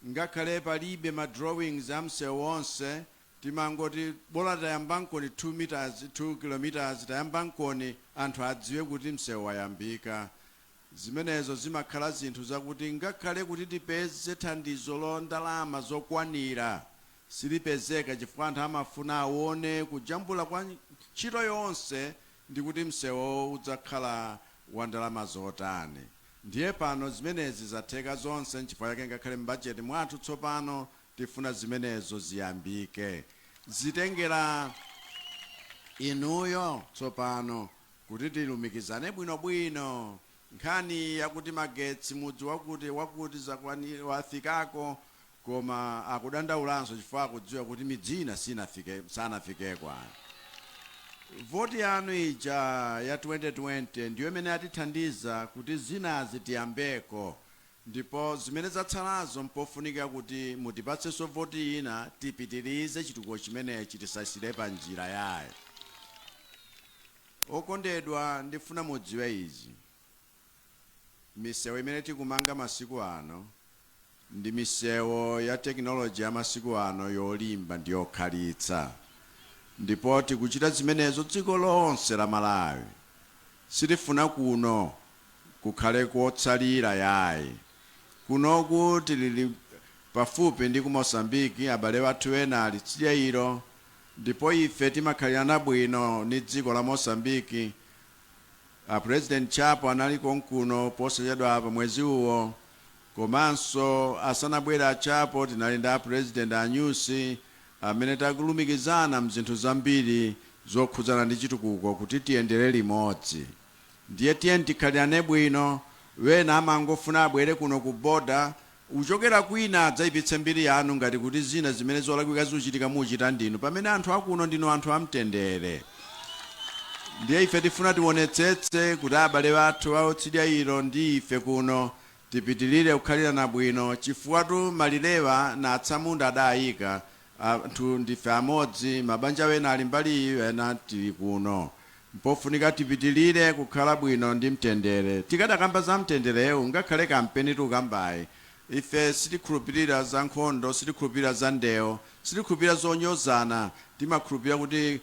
Speaker 12: Ngakhale palibe ma drawings a msewu wonse, timangoti bola tayambankoni 2 meters, 2 kilometers, tayambankoni, anthu adziwe kuti msewu wayambika. Zimenezo zimakhala zinthu zakuti ngakhale kuti tipeze thandizo lo ndalama zokwanira silipezeka, chifukwa anthu amafuna aone kujambula kwa ntchito yonse ndi kuti msewu udzakhala wa ndalama zotani. Ndiye pano zimenezi zatheka zonse, nchifukwa chake ngakhale mbajeti mwathu tsopano tifuna zimenezo ziyambike. Zitengera inuyo tsopano kuti tilumikizane bwinobwino. Nkhani yakuti magetsi mudzi wakuti wakuti zakwani wafikako, koma akudandaulanso chifukwa akudziwa kuti midzi ina sinafike, sanafikeko. Voti yanu ija ya 2020 ndiyo imene yatithandiza kuti zinazi tiyambeko, ndipo zimene zatsalazo mpofunika kuti mutipatsenso voti ina, tipitirize chitukuko chimenechi, tisasire pa njira yayo. Okondedwa, ndifuna mudziwe izi: misewu imene tikumanga masiku ano ndi misewu ya tekinoloji ya masiku ano, yolimba ndi yokhalitsa, ndipo tikuchita zimenezo dziko lonse la Malawi. Sitifuna kuno kukhale kotsalira yayi. Kunoku tilili pafupi ndi ku Mosambiki, abale wathu ena ali tsidya ilo, ndipo ife timakhalirana bwino ni dziko la Mosambiki. A President Chapo anali konkuno posachedwa apa mwezi uwo, komanso asanabwere a Chapo tinali ndi a President a Nyusi amene takulumikizana mzinthu zambiri zokhudzana ndi chitukuko kuti tiyendere limodzi. Ndiye tiye tikhalirane bwino. Wena amangofuna abwere kuno ku boda uchokera kwina, adzayipitse mbiri yanu ngati kuti zina zimene zolakwika zikuchitika muchita ndinu, pamene anthu akuno ndinu anthu amtendere. Ndiye ife tifuna tionetsetse kuti abale athu aotsidya ilo ndi ife kuno tipitirire kukhalirana bwino, chifukwa tu malirewa na atsamunda adayika. Anthu ndife amodzi, mabanja wena ali mbali iyi, wena tili kuno. Mpofunika tipitilire kukhala bwino ndi mtendere. Tikadakamba za mtenderewu, ngakhale kampeni tikukambayi, ife sitikhulupirira za nkhondo, sitikhulupirira za ndewo, sitikhulupirira zonyozana. Timakhulupirira kuti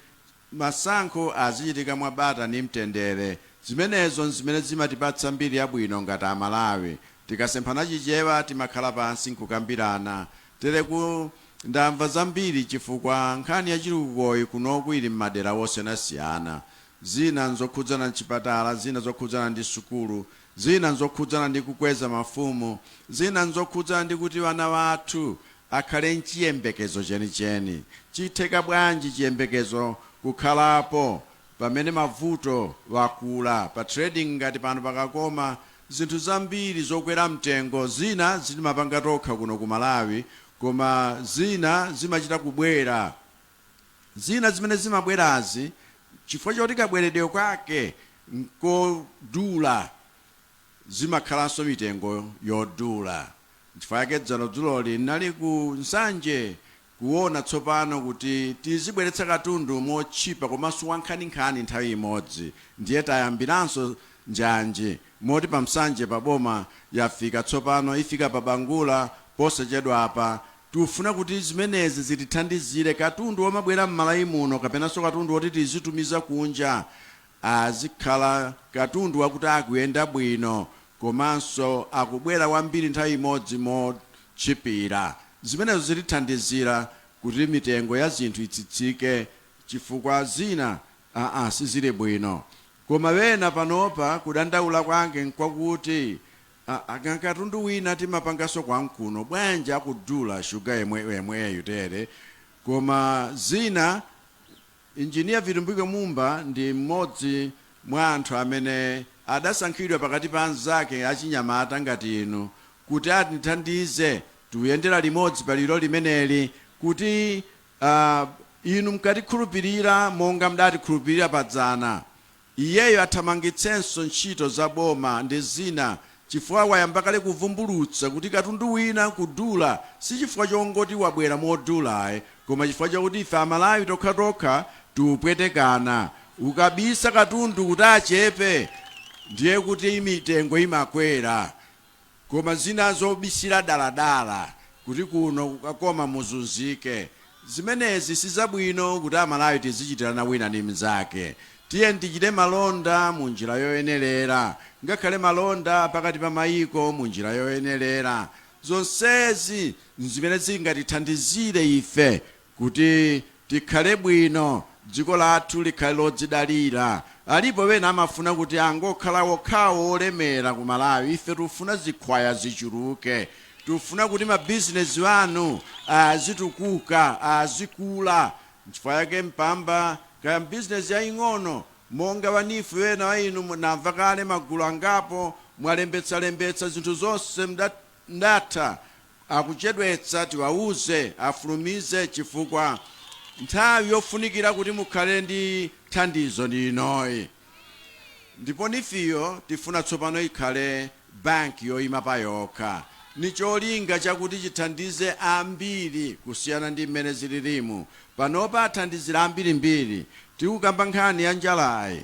Speaker 12: masankho azichitika mwa bata ndi mtendere. Zimenezo nzimene zimatipatsa mbiri yabwino ngati Amalawi. Tikasemphana Chichewa timakhala pansi nkukambirana. Tereku ndamva zambiri chifukwa nkhani ya chitukukoyi kunoku ili m'madera osiyanasiyana. Zina nzokhudzana nchipatala, zina zokhudzana ndi sukulu, zina nzokhudzana ndi kukweza mafumu, zina nzokhudzana ndi kuti vana vathu akhale nchiyembekezo chenicheni. Chitheka bwanji chiyembekezo kukhalapo pamene mavuto wakula pa trading ngati pano pakakoma zinthu zambiri zokwera mtengo? Zina zitimapanga tokha kuno ku Malawi, koma zina zimachita kubwera. Zina zimene zimabwerazi, chifukwa choti kabweredwe kwake nkodula, zimakhalanso mitengo yodula. Nchifukwa yake dzuloli nali ku Nsanje kuona tsopano kuti tizibweretsa katundu motchipa komanso wankhaninkhani nthawi imodzi. Ndiye tayambiranso njanji moti pa Msanje pa boma yafika tsopano, ifika pa Bangula posachedwapa. Tikufuna kuti zimenezi zitithandizire katundu womabwera m'Malawi muno kapenanso katundu woti tizitumiza kunja azikhala katundu wakuti akuyenda bwino komanso akubwera wambiri nthawi imodzi motchipira. Zimenezo zitithandizira kuti mitengo ya zinthu itsitsike, chifukwa zina aa sizili bwino. Koma wena panopa kudandaula kwake nkwakuti katundu wina timapanganso kwamkuno, bwanji akudula shuga yemwe yemweyu tere? Koma zina, Injiniya Vitumbiko Mumba ndi mmodzi mwa anthu amene adasankhidwa pakati pa anzake achinyamata ngati inu kuti atithandize tikuyendera limodzi paliro limeneli, kuti inu mkatikhulupirira monga mdatikhulupirira padzana, iyeyo athamangitsenso ntchito za boma ndi zina, chifukwa wayamba kale kuvumbulutsa kuti katundu wina kudula si chifukwa chongoti wabwera modulayi, koma chifukwa chakuti ife Amalawi tokhatokha tiupwetekana. Ukabisa katundu kuti achepe, ndiye kuti mitengo imakwera. Koma zina zobisira daladala kuti kuno kukakoma muzunzike, zimenezi sizabwino kuti Amalawi tizichitirana wina ndi mnzake. Tiye tichite malonda mu njira yoyenerera, ngakhale malonda pakati pa mayiko mu njira yoyenerera. Zonsezi nzimene zingatithandizire ife kuti tikhale bwino, dziko lathu likhale lodzidalira. Alipo wena amafuna kuti angokhala wokhawo olemera ku Malawi. Ife tikufuna zikhwaya zichuluke, tikufuna kuti mabizinesi anu azitukuka, azikula. Nchifukwa yake Mpamba, kaya bizinesi yaying'ono monga wa NEEF, wena wa inu namva kale magulu angapo mwalembetsalembetsa zinthu zonse ndatha, akuchedwetsa, tiwauze afulumize, chifukwa nthawi yofunikira kuti mukhale ndi thandizo ndi inoyi. Ndipo NEEF-yo tifuna tsopano ikhale banki yoyima pa yokha, ni cholinga chakuti chithandize ambiri kusiyana ndi mmene zililimu panopa. Athandizira ambirimbiri. Tikukamba nkhani ya njalayi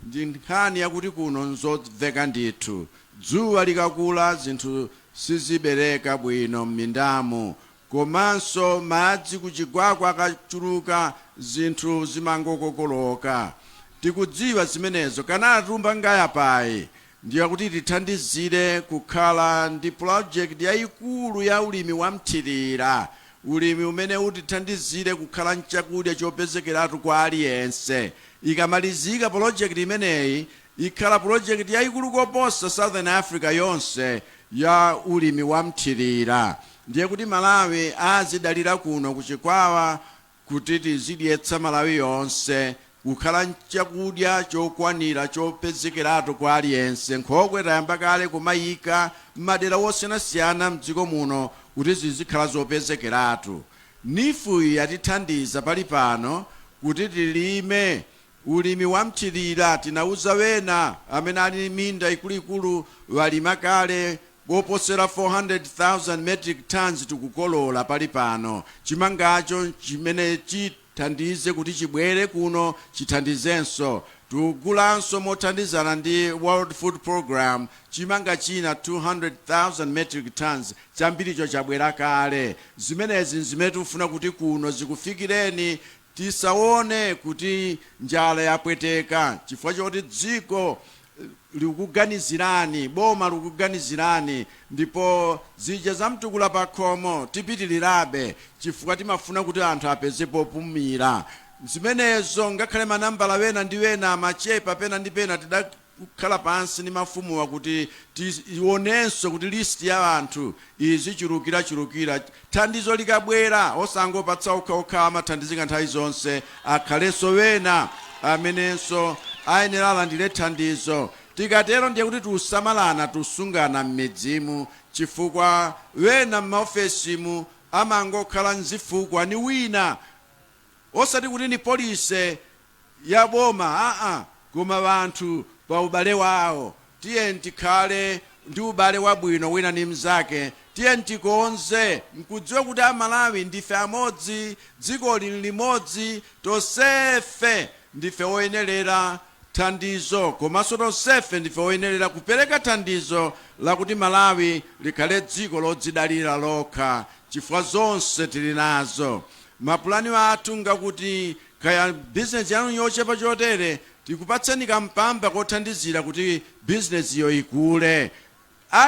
Speaker 12: ndi nkhani yakuti kuno nzomveka ndithu, dzuwa likakula zinthu sizibereka bwino m'mindamu, komanso madzi kuchigwako akachuluka zinthu zimangokokoloka. Tikudziwa zimenezo. Kanala tumba ngayapayi ndiye kuti tithandizire kukhala ndi project yayikulu ya ulimi wa mthirira, ulimi umene utithandizire kukhala nchakudya chopezekeratu kwa aliyense. Ikamalizika project imeneyi, ikhala project yayikulu koposa Southern Africa yonse ya ulimi wa mthirira. Ndiye kuti Malawi azidalira kuno kuchikwawa kuti tizidyetsa Malawi yonse, kukhala nchakudya chokwanira chopezekeratu kwa aliyense. Nkhokwe tayamba kale kumayika m'madera osiyanasiyana mdziko muno kuti zizikhala zopezekeratu. NEEF yatithandiza pali pano kuti tilime ulimi wa mthirira. Tinauza wena amene ali minda ikuluikulu walima kale woposera 400,000 metric tons tikukolola pali pano. Chimangacho chimene chithandize kuti chibwere kuno chithandizenso. Tikugulanso mothandizana ndi World Food Program chimanga china 200,000 metric tons, chambiricho chabwera kale. Zimenezi nzimene tikufuna kuti kuno zikufikireni. Tisaone kuti njala yapweteka chifukwa choti dziko likuganizirani, boma likuganizirani. Ndipo zija za Mtukula Pakhomo tipitirirabe chifukwa timafuna kuti anthu apeze popumira. Zimenezo, ngakhale manambala wena ndi wena amachepa pena ndi pena, tidakhala pansi ndi mafumuwa kuti tionenso kuti list ya anthu izichulukirachulukira. Thandizo likabwera, osangopatsa okhaokha amathandizika nthawi zonse, akhalenso wena amenenso ayenera alandire thandizo. Tikatero ndiye kuti tiusamalana, tusungana m'midzimu, chifukwa wena m'maofesimu amangokhala nzifukwa ni wina, osati kuti ni policy ya boma, aa, koma wanthu pa ubale wawo. Tiye tikhale ndi ubale wabwino wina ndi mnzake. Tiye tikonze nkudziwa kuti Amalawi ndife amodzi, dziko lili limodzi, tonsefe ndife oyenerera thandizo, komanso tonsefe ndife oyenerera kupereka thandizo lakuti Malawi likhale dziko lodzidalira lokha, chifukwa zonse tili nazo. Mapulani athu ngakuti kaya bizinesi yanu yochepa chotere, tikupatseni kampamba kothandizira kuti bizinesiyo ikule.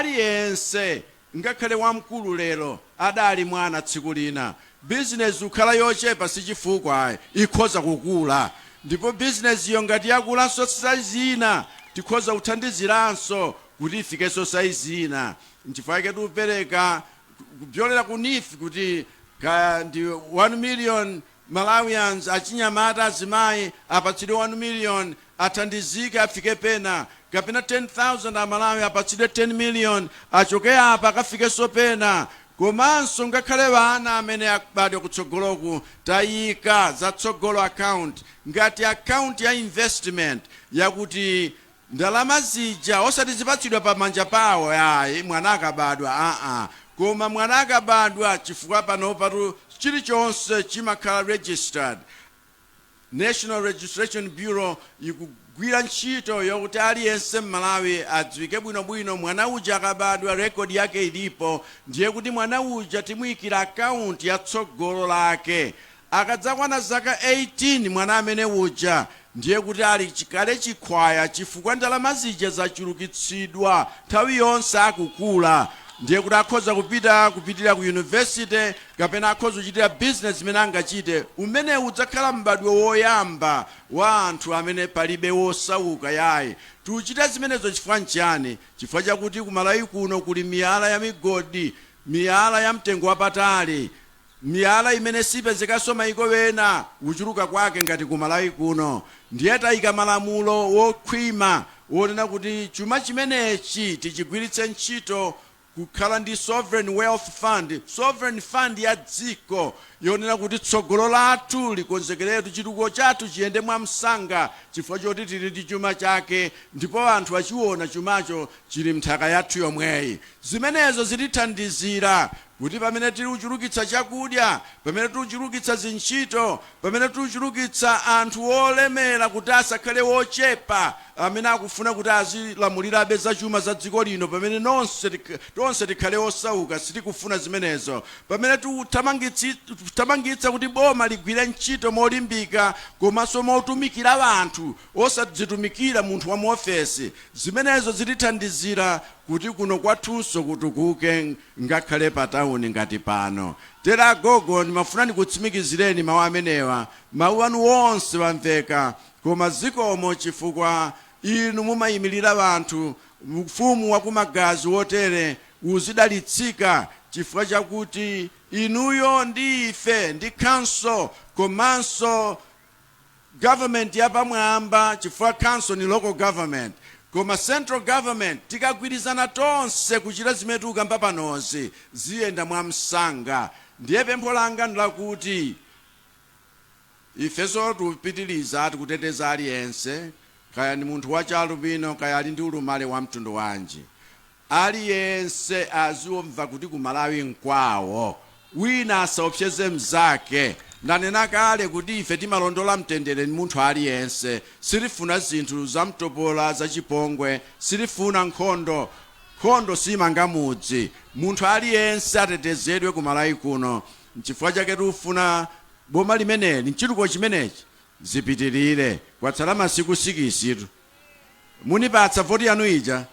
Speaker 12: Aliyense, ngakhale wamkulu lero, adali mwana tsiku lina. Bizinesi kukhala yochepa sichifukwa ayi, ikhoza kukula. Ndipo bizinesiyo ngati yakulanso size ina, tikhoza kuthandiziranso kuti ifikenso size ina. Nchifukwa chake tikupereka kupyolera ku NEEF kuti kaya ndi 1 million Malawians, achinyamata, azimayi, apatsidwe 1 million, athandizike, afike pena, kapena 10,000 Amalawi apatsidwe 10 million, achoke apa akafikenso pena. Komanso ngakhale vana amene akubadwa kutsogoloku, tayika Zatsogolo Account ngati account ya investment, yakuti ndalama zija osati zipatsidwa pamanja pawo ayi mwana akabadwa, aa, koma mwana akabadwa, chifukwa pano patu chilichonse chimakhala registered. National Registration Bureau ikugwira ntchito yokuti aliyense Mmalawi adziwike bwinobwino. Mwana uja akabadwa, record yake ilipo. Ndiye kuti mwana uja timuyikira akaunti ya tsogolo lake. Akadzakwana zaka 18 mwana amene uja, ndiye kuti ali chikale chikhwaya, chifukwa ndalama zija zachulukitsidwa nthawi yonse akukula. Ndiye kuti akhoza kupita kupitirira ku university kapena akhoza kuchitira business imene angachite. Umene udzakhala m'badwo woyamba wa anthu amene palibe wosauka yayi. Tikuchita zimenezo chifukwa nchiyani? Chifukwa chakuti kuMalawi kuno kuli miyala ya migodi, miyala ya mtengo wapatali, miyala imene sipezekanso maiko wena kuchuluka kwake ngati kuMalawi kuno. Ndiye tayika malamulo wokhwima wonena kuti chuma chimenechi tichigwiritse ntchito kukhala ndi sovereign wealth fund, sovereign fund ya dziko, yonena kuti tsogolo lathu likonzekeretu, chitukuko chathu chiyende mwamsanga chifukwa choti tili ndi chuma chake, ndipo anthu achiona chumacho chili mnthaka yathu yomweyi. Zimenezo zitithandizira kuti pamene tili kuchulukitsa chakudya, pamene tikuchulukitsa zintchito, pamene tikuchulukitsa anthu olemera kuti asakhale wochepa amene akufuna kuti azilamulirabe zachuma za dziko lino, pamene nonse tonse tikhale osauka, sitikufuna zimenezo. Pamene tikuthamangitsa kuti boma ligwire ntchito molimbika komanso motumikira anthu, osadzitumikira munthu wa muofesi, zimenezo zitithandizira kuti kuno kwathunso kutukuke, ngakhale pa tawuni ngati pano. Tera agogo, ndimafuna ndikutsimikizireni mawu amenewa. Mawu anu onse wamveka, koma zikomo chifukwa inu mumayimirira anthu. Ufumu wakumagazi wotere uzidalitsika chifukwa chakuti inuyo ndi ife ndi council komanso government yapamwamba, chifukwa council ni local government koma central government, tikagwirizana tonse kuchita zimene tikukamba panozi, ziyenda mwamsanga. Ndiye pempho langa ndilakuti ifenso tikupitiriza tikuteteza aliyense, kaya ndi munthu wachalubino, kaya ali ndi ulumale wa mtundu wanji, aliyense aziomva kuti kuMalawi nkwawo. Wina asaopseze mzake. Ndanena kale kuti ife timalondola mtendere ndi munthu aliyense. Sitifuna zinthu zamtopola, zachipongwe, sitifuna nkhondo. Nkhondo simanga mudzi. Munthu aliyense atetezedwe ku Malawi kuno. Nchifukwa chake tikufuna boma limeneli, nchitukuko chimenechi zipitirire. Kwatsala masiku 6 tu. Munipatsa voti yanu ija?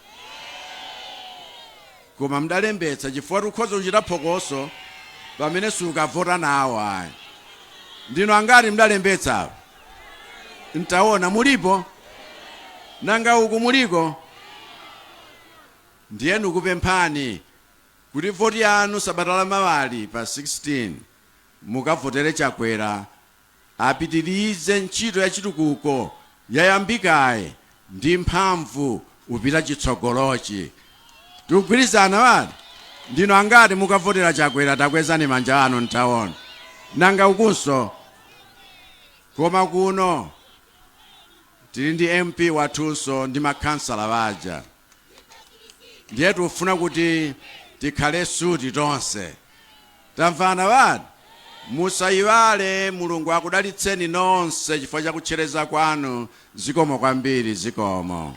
Speaker 12: Koma mudalembetsa chifukwa tikhoza kuchita phokoso pamene sukavota nawo ayi. Ndinu angati mudalembetsa apa? Ntaona mulipo? Nanga uku muliko? Ndiye ndikupemphani kuti voti yanu sabata la mawali pa 16 mukavotere Chakwera apitirize ntchito ya chitukuko yayambikayi ndi mphamvu upita chitsogolochi. Tikugwirizana wali? Ndinu angati mukavotera Chakwera? Takwezani manja anu ntaona. Nanga ukunso? Koma kuno tili ndi MP wathunso ndi makhansala waja. Ndiye tikufuna kuti tikhale suti tonse. Tamvana wali? Musayiwale. Mulungu akudalitseni nonse chifukwa cha kutchereza kwanu. Zikomo kwambiri, zikomo.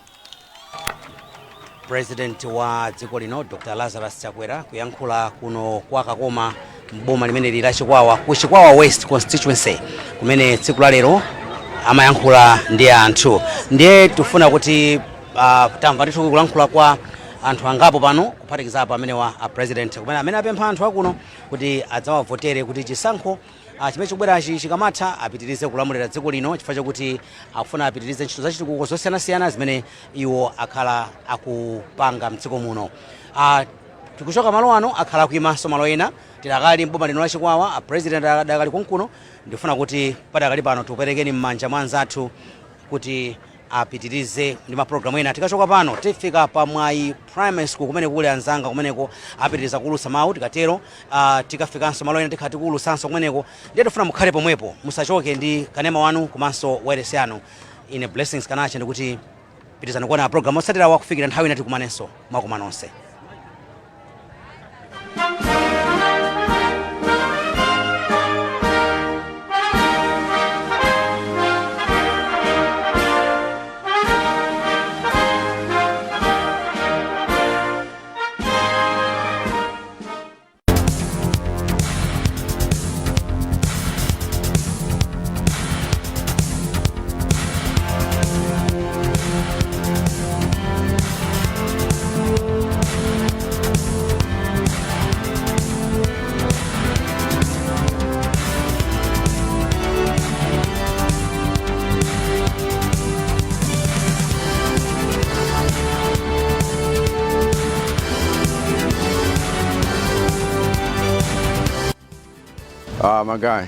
Speaker 1: President wa dziko lino Dr Lazarus Chakwera kuyankhula kuno kwa Kakoma mboma limeneli la Chikwawa, ku Chikwawa West constituency, kumene tsiku la lero amayankhula ndi anthu. Ndiye tifuna kuti tamva ndithu kulankhula kwa anthu angapo pano, kuphatikizapo amene wa a president, kumene amene apempha anthu akuno kuti adzawavotere kuti chisankho chimene chikubwerachi chikamatha apitirize kulamulira dziko lino, chifukwa chakuti akufuna apitirize ntchito zachitukuko zosiyanasiyana zimene iwo akhala akupanga mdziko muno. Tikuchoka malo ano, akhala akuimanso malo ena. Tidakali mboma lino la Chikwawa, a president adakali konkuno. Ndifuna kuti padakali pano tikuperekeni m'manja mwa anzathu kuti apitirize ndi mapulogalamu ena. Tikachoka pano tifika pa Mwayi Primary School kumene kuli anzanga kumeneko, apitiriza kuulutsa mawu. Tikatero tikafikanso malo ena, tikhala tikuulutsanso kumeneko. Ndiye tifuna mukhale pomwepo, musachoke ndi kanema wanu komanso wailesi yanu. Ine Blessings Kanache ndikuti pitirizani kuona program otsatirawa kufikira nthawi ina tikumanenso. Mwakoma nonse.
Speaker 12: Ah, magayi,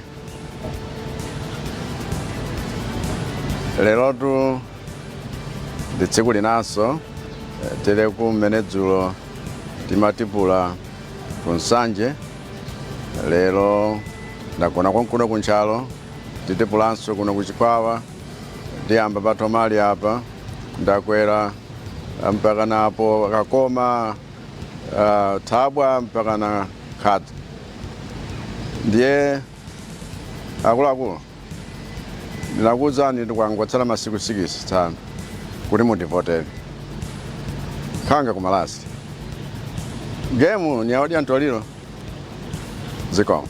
Speaker 12: lerotu ndi tsiku linanso. Tili kumene dzulo timatipula ku Nsanje, lero ndagona konkuno ku Nchalo, titipulanso kuno ku Chikwawa. Ndiyamba pa Tomali apa, ndakwera mpaka napo Kakoma, Thabwa mpaka na Khadza. Ndiye akuluakulu, ndinakuwuzani ndikwangotsala masiku 6 tsano kuti mundivotere. Khanga kumalasi gemu ni yaodya ntoliro. Zikomo.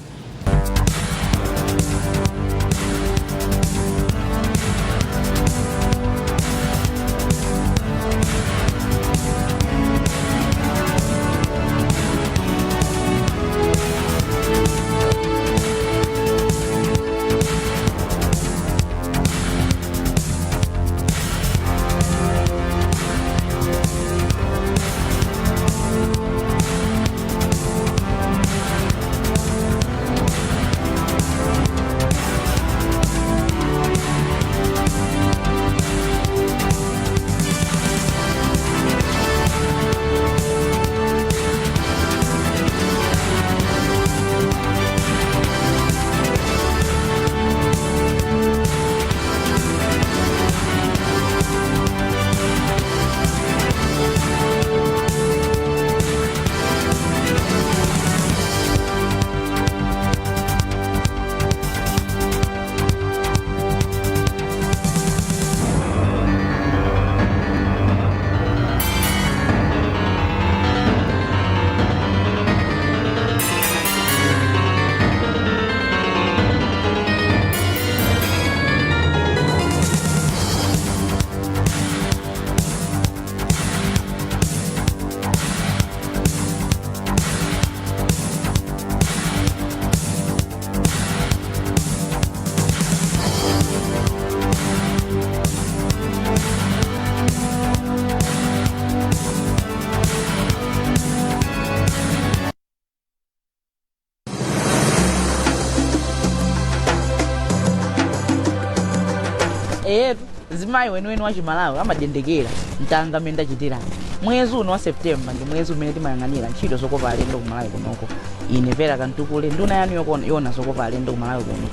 Speaker 13: Eyetu mzimayi weniweni wa Chimalawi amadendekera mtanga mmene ndachitirani. Mwezi uno wa Septemba ndi mwezi umene timayang'anira ntchito zokopa alendo ku Malawi kunoko. Ine Vera Kantukule, nduna yanu yoona zokopa alendo ku Malawi kuno,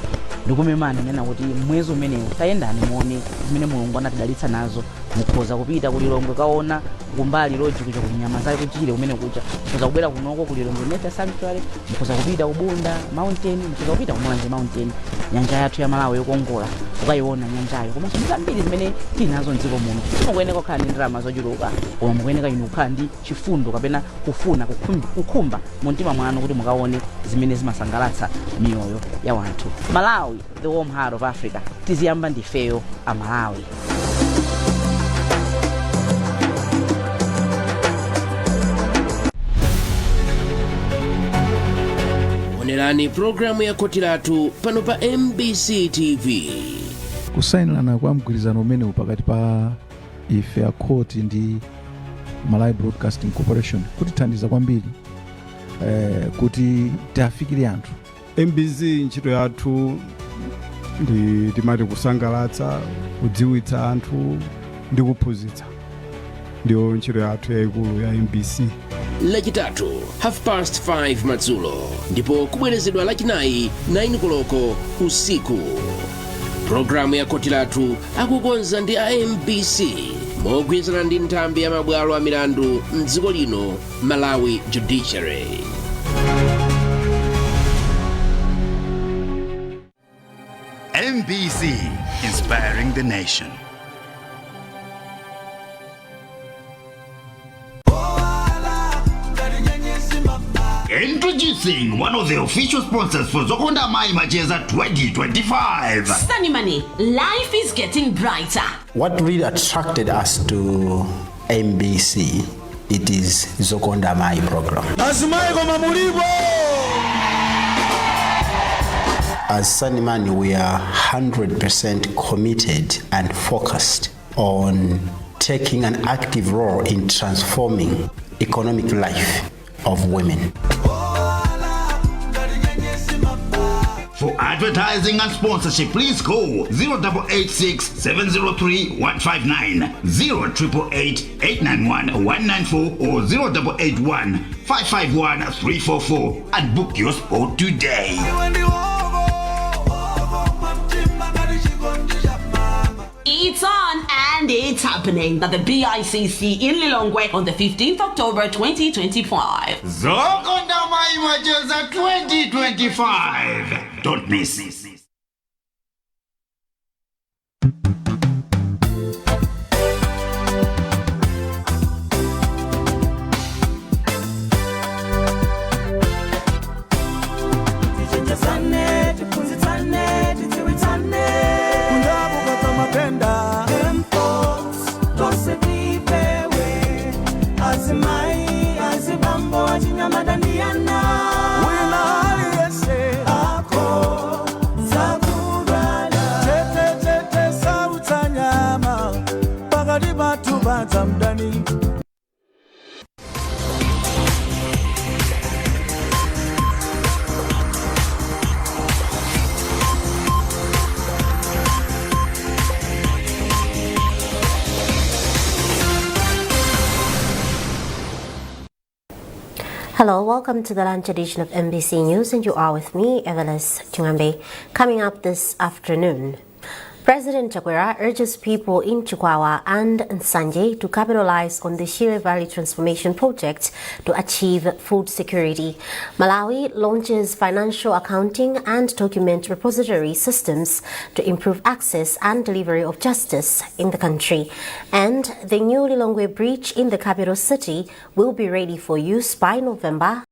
Speaker 13: ndikumemani nena kuti mwezi umenewu tayendani muone zimene Mulungu anatidalitsa nazo. Mukhoza kupita ku Lilongwe kaona kumbali lodge kuja ku nyama zake kuchire kumene kuja, mukhoza kubwera kunoko ku Lilongwe Nature Sanctuary, mukhoza kupita ku Bunda Mountain, mukhoza kupita ku Mulanje Mountain, nyanja yathu ya Malawi yokongola ukayiona nyanjayo, komanso ndi zambiri zimene tili nazo mdziko muno. Simukuyeneka kukhala ndi ndalama zochuluka, koma mukuyeneka inu kukhala ndi chifundo kapena kufuna kukhumba mu mtima mwanu kuti mukaone zimene zimasangalatsa miyoyo ya wanthu. Malawi, the warm heart of Africa, tiziyamba ndifeyo Amalawi.
Speaker 14: Onerani programu ya Khoti Lathu pano pa MBC TV.
Speaker 15: Kusayinirana kwa mgwirizano umenewu pakati pa ife a khoti ndi Malawi Broadcasting Corporation kutithandiza kwambiri kuti tiafikire anthu.
Speaker 16: MBC ntchito yathu ndi timati kusangalatsa, kudziwitsa anthu ndi kuphunzitsa, ndiyo ntchito yathu yayikulu ya MBC.
Speaker 14: Lachitatu 5:30 madzulo ndipo kubwerezedwa Lachinayi 9 koloko usiku. Programu ya Khoti Lathu akukonza ndi a MBC mogwirizana ndi nthambi ya mabwalo a milandu mdziko lino, Malawi Judiciary.
Speaker 17: MBC, inspiring the nation. Introducing one of the official sponsors for Zokonda Mai Macheza 2025.
Speaker 18: Sunny Money, life is getting brighter.
Speaker 19: What really attracted us to MBC, it is Zokonda Mai program.
Speaker 6: Azimai koma mulipo.
Speaker 19: As Sunny Money, we are 100% committed and focused on taking an active role in transforming economic life of women.
Speaker 17: For advertising and sponsorship, please call 0886 703 159, 0888 891 194 or 0881 551 344 and book your spot today.
Speaker 18: It's on and it's happening at the BICC in Lilongwe on the 15th October 2025.
Speaker 17: Zokonda Mai Macheza 2025. Don't miss it.
Speaker 20: Tichenjezane, tiphunzitsane, tidziwitsane
Speaker 6: Kundabukatsa matenda.
Speaker 20: Mpox tose tipewe, azimai, azibambo, achinyamata ndi ana,
Speaker 6: Wina aliyese
Speaker 20: ako zakudwala.
Speaker 6: Chete chete sautsa nyama pakati pathu padza mdani.
Speaker 21: Hello, welcome to the lunch edition of MBC News, and you are with me, Evelis Chungambe. Coming up this afternoon, President Chakwera urges people in Chikwawa and Nsanje to capitalize on the Shire Valley Transformation Project to achieve food security. Malawi launches financial accounting and document repository systems to improve access and delivery of justice in the country. And the new Lilongwe Bridge in the capital city will be ready for use by November.